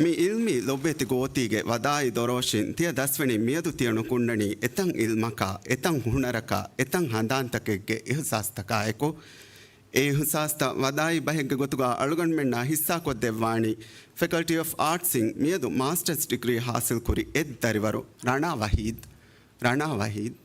މި އިލްމީ ލޮބުވެތި ގޯތީގެ ވަދާޢީ ދޮރޯށިން ތިޔަ ދަސްވެނީ މިއަދު ތިޔަ ނުކުންނަނީ އެތަން އިލްމަކާ، އެތަން ހުނަރަކާ، އެތަން ހަނދާންތަކެއްގެ އިޙްސާސްތަކާއެކު. އެ އިޙްސާސްތައް ވަދާޢީ ބަހެއްގެ ގޮތުގަ އަޅުގަނޑުމެންނާ ޙިއްޞާކޮށްދެއްވާނީ ފެކަލްޓީ އޮފް އާޓްސްއިން މިއަދު މާސްޓަރސް ޑިގްރީ ޙާޞިލްކުރި އެއް ދަރިވަރު ރަނާ ވަޙީދް. ރަނާ ވަޙީދް.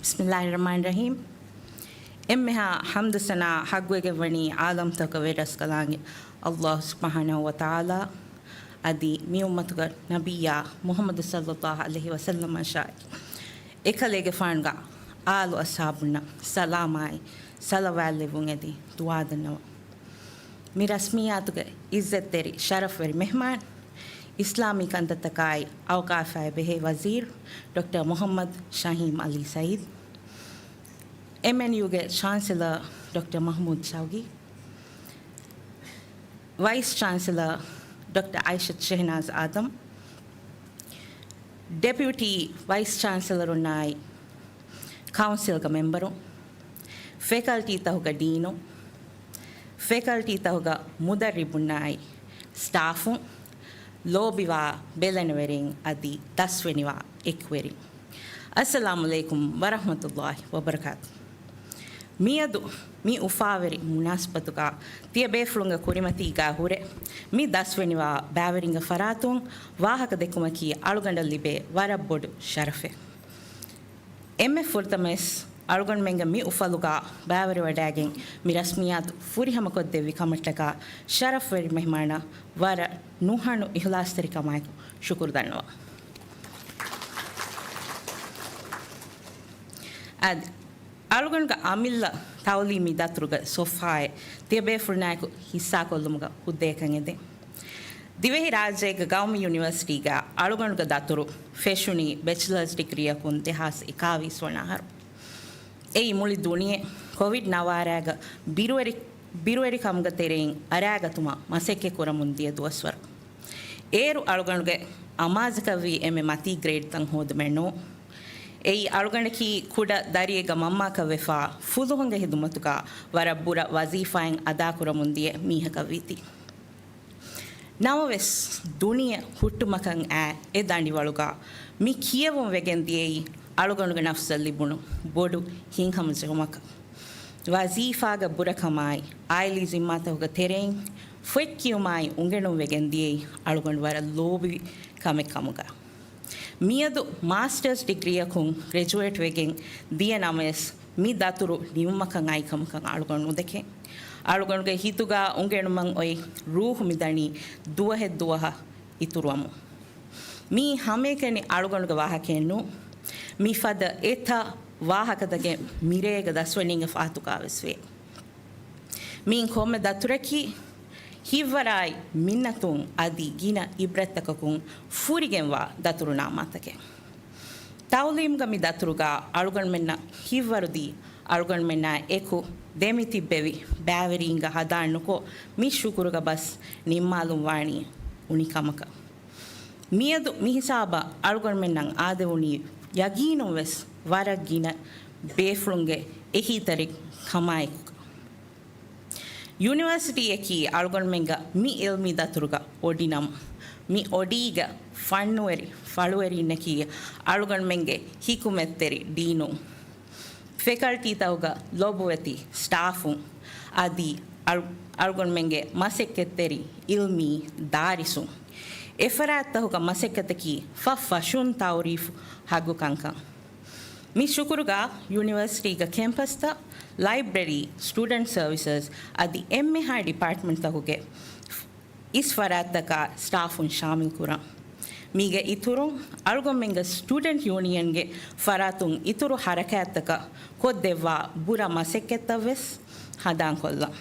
ބިސްމިﷲިއްރަޙްމާނިއްރަޙީމް. އެންމެހާ ޙަމްދު ސަނާ ޙައްޤުވެގެންވަނީ ޢާލަމްތަކުގެ ރަސްކަލާނގެ ﷲ ސުބްޙާނަހޫ ވަތަޢާލާ، އަދި މި އުއްމަތުގެ ނަބިއްޔާ މުޙައްމަދު ޞައްލަﷲު ޢަލައިހި ވަސައްލަމަށާއި، އެކަލޭގެފާނުގެ އާލު އަޞްޙާބުންނަށް ސަލާމާއި ޞަލަވާތްލެއްވުން އެދި ދުޢާދަންނަވަން. މި ރަސްމިއްޔާތުގެ އިއްޒަތްތެރި ޝަރަފްވެރި މެހްމާން، އިސްލާމީ ކަންތައްތަކާއި އައުޤާފާއި ބެހޭ ވަޒީރު ޑޮކްޓަރ މުޙައްމަދު ޝަހީމް ޢަލީ ސަޢީދު، އެމްއެންޔޫގެ ޗާންސެލަރ ޑޮކްޓަރ މަޙްމޫދު ޝައުގީ، ވައިސް ޗާންސެލަރ ޑޮކްޓަރ އައިޝަތު ޝެހްނާޒް އާދަމް، ޑެޕިއުޓީ ވައިސް ޗާންސެލަރުންނާއި ކައުންސިލްގެ މެމްބަރުން، ފެކަލްޓީތަކުގެ ޑީނުން، ފެކަލްޓީތަކުގެ މުދައްރިބުންނާއި ސްޓާފުން، ލޯބިވާ ބެލެނިވެރިން އަދި ދަސްވެނިވާ އެކުވެރިން، އައްސަލާމު ޢަލައިކުމް ވަރަޙްމަތުﷲި ވަބަރަކާތު. މިއަދު މި އުފާވެރި މުނާސަބަތުގަ ތިޔަބޭފުޅުންގެ ކުރިމަތީގަ ހުރެ މި ދަސްވެނިވާ ބައިވެރިންގެ ފަރާތުން ވާހަކަ ދެއްކުމަކީ އަޅުގަނޑަށް ލިބޭ ވަރަށް ބޮޑު ޝަރަފެއް. އެންމެ ފުރަތަމަވެސް އަޅުގަނޑުމެންގެ މި އުފަލުގަ ބައިވެރިވަޑައިގެން މި ރަސްމިއްޔާތު ފުރިހަމަކޮށްދެއްވި ކަމަށްޓަކާ ޝަރަފްވެރި މެހްމާނަށް ވަރަށް ނުހަނު އިޚްލާޞްތެރިކަމާއެކު ޝުކުރު ދަންނަވަން. އަދި އަޅުގަނޑުގެ އަމިއްލަ ތަޢުލީމީ ދަތުރުގެ ސޮފްހާއެއް ތިޔަބޭފުޅުންނާއެކު ހިއްސާކޮށްލުމުގަ ހުއްދައެއްކަން އެދެން. ދިވެހިރާއްޖޭގެ ގައުމީ ޔުނިވަރސިޓީގަ އަޅުގަނޑުގެ ދަތުރު ފެށުނީ ބެޗިލަރސް ޑިގްރީއަކުން ދެހާސް އެކާވީސް ވަނަ އަހަރު. އެއީ މުޅި ދުނިޔެ ކޮވިޑް ނަވާރައިގަ ބިރުވެރި، ބިރުވެރިކަމުގެ ތެރެއިން އަރާގަތުމަށް މަސައްކަތް ކުރަމުން ދިޔަ ދުވަސްވަރު. އޭރު އަޅުގަނޑުގެ އަމާޒަކަށްވީ އެންމެ މަތީ ގްރޭޑްތައް ހޯދުމެއް ނޫން. އެއީ އަޅުގަނޑަކީ ކުޑަ ދަރިއެއްގެ މަންމާކަށް ވެފާ ފުލުހުންގެ ހިދުމަތުގަ ވަރަށް ބުރަ ވަޒީފާއެއް އަދާކުރަމުން ދިޔަ މީހަކަށް ވީތީ. ނަމަވެސް، ދުނިޔެ ހުއްޓުމަކަށް އައި އެ ދަނޑިވަޅުގަ މި ކިޔެވުން ވެގެން ދިޔައީ އަޅުގަނޑުގެ ނަފްސަށް ލިބުނު ބޮޑު ހިތްހަމަޖެހުމަކަށް. ވަޒީފާގެ ބުރަކަމާއި، އާއިލީ ޒިންމާތަކުގެ ތެރެއިން ފޮތް ކިޔުމާއި އުނގެނުން ވެގެން ދިޔައީ އަޅުގަނޑު ވަރަށް ލޯބިވި ކަމެއް ކަމުގަ. މިއަދު މާސްޓަރސް ޑިގްރީއަކުން ގްރެޖުއޭޓް ވެގެން ދިޔަ ނަމަވެސް، މި ދަތުރު ނިމުމަކަށް އައި ކަމަކަށް އަޅުގަނޑު ނުދެކެން. އަޅުގަނޑުގެ ހިތުގަ އުނގެނުމަށް އޮތް ރޫޙު މިދަނީ ދުވަހެއް ދުވަހަށް އިތުރުވަމުން. މީ ހަމައެކަނި އަޅުގަނޑުގެ ވާހަކައެއް ނޫން. މިފަދަ އެތައް ވާހަކަތަކެއް މިރޭގެ ދަސްވަނީގެ ފަހަތުގަވެސް ވޭ. މިއިން ކޮންމެ ދަތުރަކީ ހިތްވަރާއި މިންނަތުން އަދި ގިނަ އިބްރަތްތަކަކުން ފުރިގެންވާ ދަތުރުނާމާތަކެއް. ތަޢުލީމުގަ މި ދަތުރުގަ އަޅުގަނޑުމެންނަށް ހިތްވަރުދީ، އަޅުގަނޑުމެންނާ އެކު ދެމިތިއްބެވި ބައިވެރީންގެ ހަނދާން ނުކޮށް، މި ޝުކުރުގެ ބަސް ނިންމާލުން ވާނީ އުނިކަމަކަށް. މިއަދު މި ހިސާބަށް އަޅުގަނޑުމެންނަށް އާދެވުނީ ޔަގީނުން ވެސް ވަރަށް ގިނަ ބޭފުޅުންގެ އެހީތެރިކަމާއެކު. ޔުނިވަރސިޓީއަކީ އަޅުގަނޑުމެންގެ މި އިލްމީ ދަތުރުގެ އޮޑިނަމަ، މި އޮޑީގެ ފަންނުވެރި ފަޅުވެރިންނަކީ އަޅުގަނޑުމެންގެ ޙިކުމަތްތެރި ޑީނުން، ފެކަލްޓީތަކުގެ ލޮބުވެތި ސްޓާފުން، އަދި އަޅު-، އަޅުގަނޑުމެންގެ މަސައްކަތްތެރި އިލްމީ ދާރިސުން. އެފަރާތްތަކުގެ މަސައްކަތަކީ ފަށްފަށުން ތަޢުރީފު ހައްގު ކަންކަން. މި ޝުކުރުގަ ޔުނިވަރސިޓީގެ ކެމްޕަސްތައް، ލައިބްރަރީ، ސްޓޫޑެންޓް ސަރވިސަސް އަދި އެންމެހާ ޑިޕާޓްމަންޓްތަކުގެ އިސް ފަރާތްތަކާ ސްޓާފުން ޝާމިލް ކުރަން. މީގެ އިތުރުން، އަޅުގަނޑުމެންގެ ސްޓޫޑެންޓް ޔޫނިއަންގެ ފަރާތުން އިތުރު ހަރަކާތްތަކަށް ކޮށްދެއްވާ ބުރަ މަސައްކަތްތައް ވެސް ހަނދާންކޮށްލަން.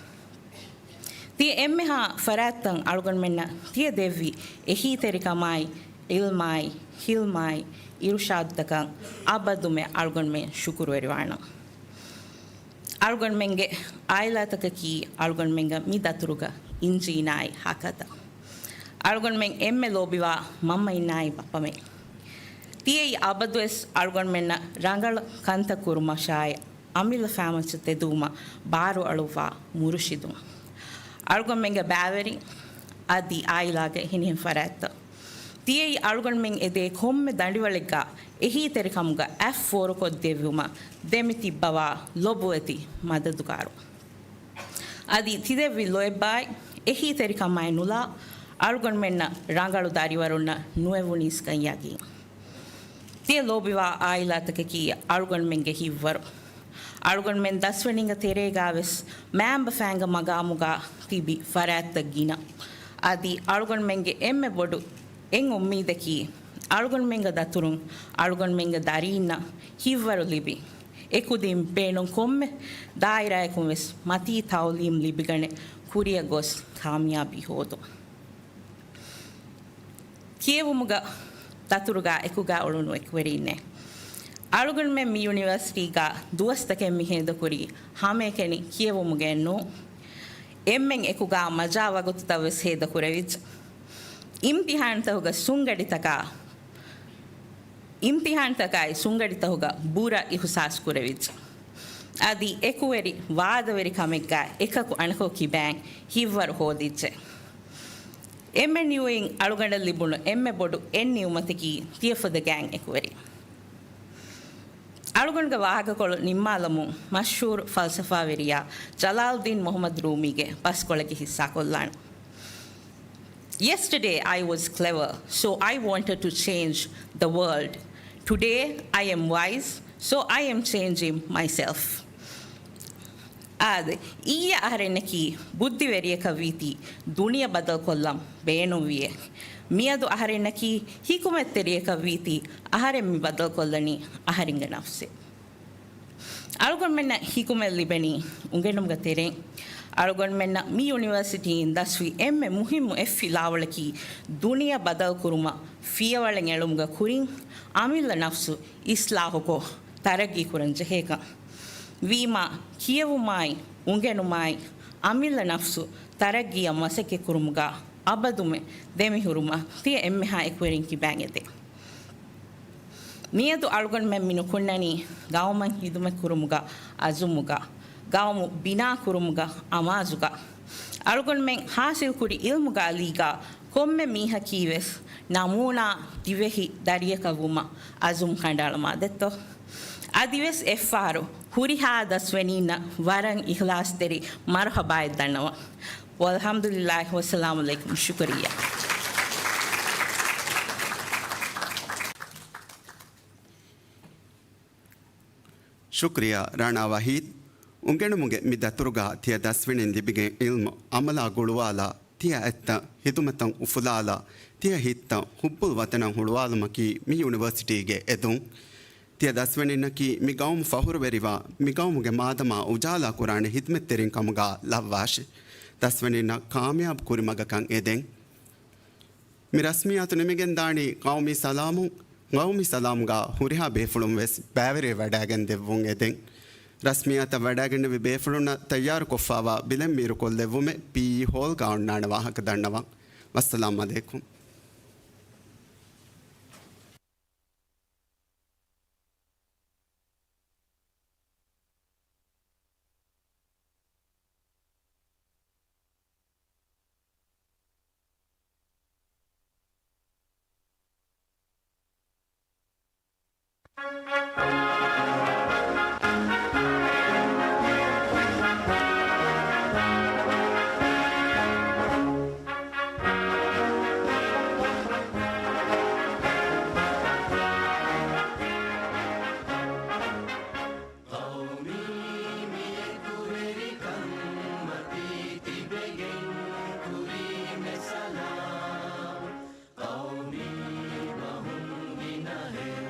ތިޔަ އެންމެހާ ފަރާތްތައް އަޅުގަނޑުމެންނަށް ތިޔަ ދެއްވި އެހީތެރިކަމާއި، ޢިލްމާއި، ޙިލްމާއި، އިރުޝާދުތަކަށް އަބަދުމެ އަޅުގަނޑުމެން ޝުކުރުވެރިވާނަން. އަޅުގަނޑުމެންގެ އާއިލާތަކަކީ އަޅުގަނޑުމެންގެ މި ދަތުރުގެ އިންޖީނާއި ހަކަތަ. އަޅުގަނޑުމެން އެންމެ ލޯބިވާ މަންމައިންނާއި ބައްޕަމެން. ތިޔައީ އަބަދުވެސް އަޅުގަނޑުމެންނަށް ރަނގަޅު ކަންތައް ކުރުމަށާއި، އަމިއްލަ ފައިމައްޗަށް ތެދުވުމަށް ބާރުއަޅުއްވާ މުރުޝިދުން. އަޅުގަނޑުމެންގެ ބައިވެރިން އަދި އާއިލާގެ ހިނިހެން ފަރާތްތައް. ތިޔައީ އަޅުގަނޑުމެން އެދޭ ކޮންމެ ދަނޑިވަޅެއްގަ އެހީތެރިކަމުގަ އަތް ފޯރުކޮށްދެއްވުމަށް ދެމިތިއްބަވާ ލޮބުވެތި މަދަދުގާރު. އަދި ތިދެއްވި ލޯތްބާއި އެހީތެރިކަމާއި ނުލާ އަޅުގަނޑުމެންނަށް ރަނގަޅު ދަރިވަރުންނަށް ނުވެވުނީސްކަން ޔަގީން. ތިޔަ ލޯބިވާ އާއިލާތަކަކީ އަޅުގަނޑުމެންގެ ހިތްވަރު. އަޅުގަނޑުމެން ދަސްވެނީގެ ތެރޭގަވެސް މައިންބަފައިންގެ މަގާމުގަ ތިބި ފަރާތްތައް ގިނަ. އަދި އަޅުގަނޑުމެންގެ އެންމެ ބޮޑު އެއް އުއްމީދަކީ، އަޅުގަނޑުމެންގެ ދަތުރުން އަޅުގަނޑުމެންގެ ދަރީންނަށް ހިތްވަރު ލިބި، އެކުދިން ބޭނުން ކޮންމެ ދާއިރާއަކުން ވެސް މަތީ ތައުލީމް ލިބިގަނެ ކުރިއަށް ގޮސް ކާމިޔާބީ ހޯދުން. ކިޔެވުމުގަ ދަތުރުގަ އެކުގަ އުޅުނު އެކުވެރީންނޭ. އަޅުގަނޑުމެން މި ޔުނިވަރސިޓީގަ ދުވަސްތަކެއް މި ހޭދަކުރީ ހަމައެކަނި ކިޔެވުމުގައެއް ނޫން. އެންމެން އެކުގަ މަޖާ ވަގުތުތައް ވެސް ހޭދަކުރެވިއްޖެ. އިމްތިހާންތަކުގަ ސުންގަޑިތަކާ، އިމްތިހާންތަކާއި ސުންގަޑިތަކުގަ ބުރަ އިހުސާސް ކުރެވިއްޖެ. އަދި އެކުވެރި ވާދަވެރި ކަމެއްގަ އެކަކު އަނެކަކު ކިބައިން ހިތްވަރު ހޯދިއްޖެ. އެމްއެންޔޫއިން އަޅުގަނޑަށް ލިބުނު އެންމެ ބޮޑު އެއް ނިޢުމަތަކީ ތިޔަފަދަ ގާތް އެކުވެރި. އަޅުގަނޑުގެ ވާހަކަކޮޅު ނިންމާލަމުން މަޝްހޫރު ފަލްސަފާވެރިޔާ ޖަލާލްދީން މުޙައްމަދު ރޫމީގެ ބަސްކޮޅެއްގެ ހިއްސާކޮށްލާނަން. Yesterday I was clever, so I wanted to change the world. Today I am wise, so I am changing myself. އާދެ، އިއްޔެ އަހަރެންނަކީ ބުއްދިވެރިޔަކަށް ވީތީ ދުނިޔެ ބަދަލުކޮށްލަން ބޭނުންވިއޭ. މިއަދު އަހަރެންނަކީ ޙިކުމަތްތެރިޔަކަށް ވީތީ އަހަރެން މި ބަދަލުކޮށްލަނީ އަހަރެންގެ ނަފްސޭ. އަޅުގަނޑުމެންނަށް ޙިކުމަތް ލިބެނީ އުނގެނުމުގެ ތެރެއިން. އަޅުގަނޑުމެންނަށް މި ޔުނިވަރސިޓީއިން ދަސްވި އެންމެ މުހިއްމު އެއްފިލާވަޅަކީ ދުނިޔެ ބަދަލުކުރުމަށް ފިޔަވަޅެއް އެޅުމުގެ ކުރިން އަމިއްލަ ނަފްސު އިޞްލާޙުކޮށް، ތަރައްގީ ކުރަން ޖެހޭކަން. ވީމާ، ކިޔެވުމާއި، އުނގެނުމާއި، އަމިއްލަ ނަފްސު ތަރައްގީއަށް މަސައްކަތްކުރުމުގަ އަބަދުމެ ދެމިހުރުމަށް ތިޔަ އެންމެހާ އެކުވެރިން ކިބައިން އެދެން. މިއަދު އަޅުގަނޑުމެން މި ނުކުންނަނީ ގައުމަށް ހިދުމަތްކުރުމުގަ އަޒުމުގަ، ގައުމު ބިނާކުރުމުގަ އަމާޒުގަ. އަޅުގަނޑުމެން ޙާޞިލްކުރި ޢިލްމުގެ އަލީގަ ކޮންމެ މީހަކީވެސް ނަމޫނާ ދިވެހި ދަރިޔަކަށް ވުމަށް އަޒުމް ކަނޑައަޅަމާ ދެއްތޯ؟ އަދިވެސް އެއްފަހަރު ހުރިހާ ދަސްވެނީންނަށް ވަރަށް އިޚްލާޞްތެރި މަރުޙަބާއެއް ދަންނަވަން. ވަލްޙަމްދުލިއްލާހި ވައްސަލާމު ޢަލައިކުމް. ޝުކުރިއްޔާ. ޝުކުރިއްޔާ ރާނާ ވަޙީދު. އުނގެނުމުގެ މި ދަތުރުގަ ތިޔަ ދަސްވެނިން ލިބިގެން ޢިލްމު ޢަމަލާ ގުޅުވާލާ، ތިޔަ އަތްތައް ޚިދުމަތަށް އުފުލާލާ، ތިޔަ ހިތްތައް ޙުއްބުލް ވަޠަނަށް ހުޅުވާލުމަކީ މި ޔުނިވަރސިޓީގެ އެދުން. ތިޔަ ދަސްވެނިންނަކީ މި ގައުމު ފަޚުރުވެރިވާ، މި ގައުމުގެ މާދަމާ އުޖާލާ ކުރާނެ ޚިދުމަތްތެރިން ކަމުގަ ލައްވާށި. ދަސްވެނިންނަށް ކާމިޔާބު ކުރިމަގަކަށް އެދެން. މި ރަސްމިއްޔާތު ނިމިގެންދާނީ ޤައުމީ ސަލާމުން. ޤައުމީ ސަލާމުގަ ހުރިހާ ބޭފުޅުން ވެސް ބައިވެރިވެ ވަޑައިގެން ދެއްވުން އެދެން. ރަސްމިއްޔާތަށް ވަޑައިގެންނެވި ބޭފުޅުންނަށް ތައްޔާރުކޮށްފައިވާ ބިލެއް މީރުކޮށްލެއްވުމެއް ޕީއީ ހޯލްގަ އޮންނާނެ ވާހަކަ ދަންނަވަން. ވައްސަލާމް ޢަލައިކުމް. ޤައުމީ މި އެކުވެރިކަން މަތީ ތިބެގެން ކުރީމެ ސަލާމް. ޤައުމީ ބަހުން ގިނަހެއް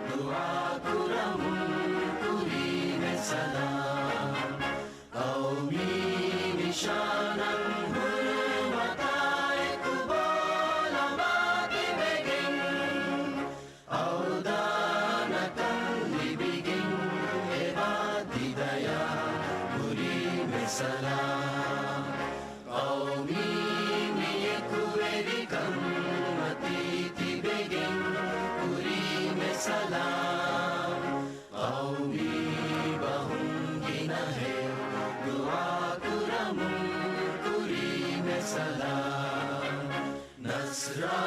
ދުޢާ ކުރަމުން ކުރީމެ ސަލާމް. ޤައުމީ ނިޝާނަށް ހުރުމަތާ އެކު ބޯލަމާ ތިބެގެން އަވަދާންކަން ލިބިގެން އެބާ ތި ދަޔާ ކުރީމެ ސަލާމް. ޤައުމީ މި އެކުވެރިކަން މަތީ ތިބެގެން ކުރީމެ ސަލާމް. ޤައުމީ ބަހުން ގިނަހެއް ދުޢާ ކުރަމުން ކުރީމެ ސަލާމް. ނަޞްރާ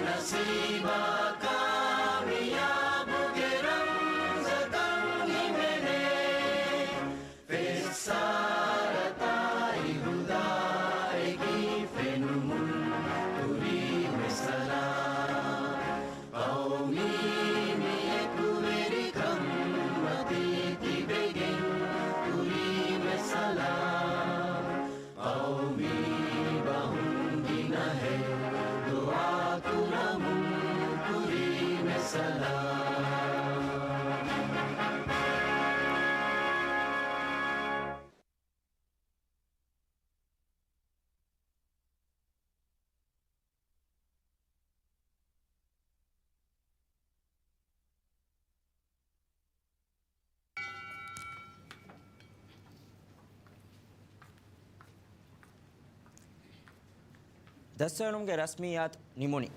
ނަސީބާ ކާމިޔާބުގެ ރަމްޒަކަށް ހިމެނޭ. ފެއްސާރަތާއި ހުދާއެކީ ފެނުމުން ކުރީމެ ސަލާމް. ޤައުމީ މި އެކުވެރިކަން މަތީ ތިބެގެން ކުރީމެ ސަލާމް. ޤައުމީ ބަހުން ގިނަހެއް ދުޢާ ދަސްވެވުމުގެ ރަސްމިއްޔާތު ނިމުނީ.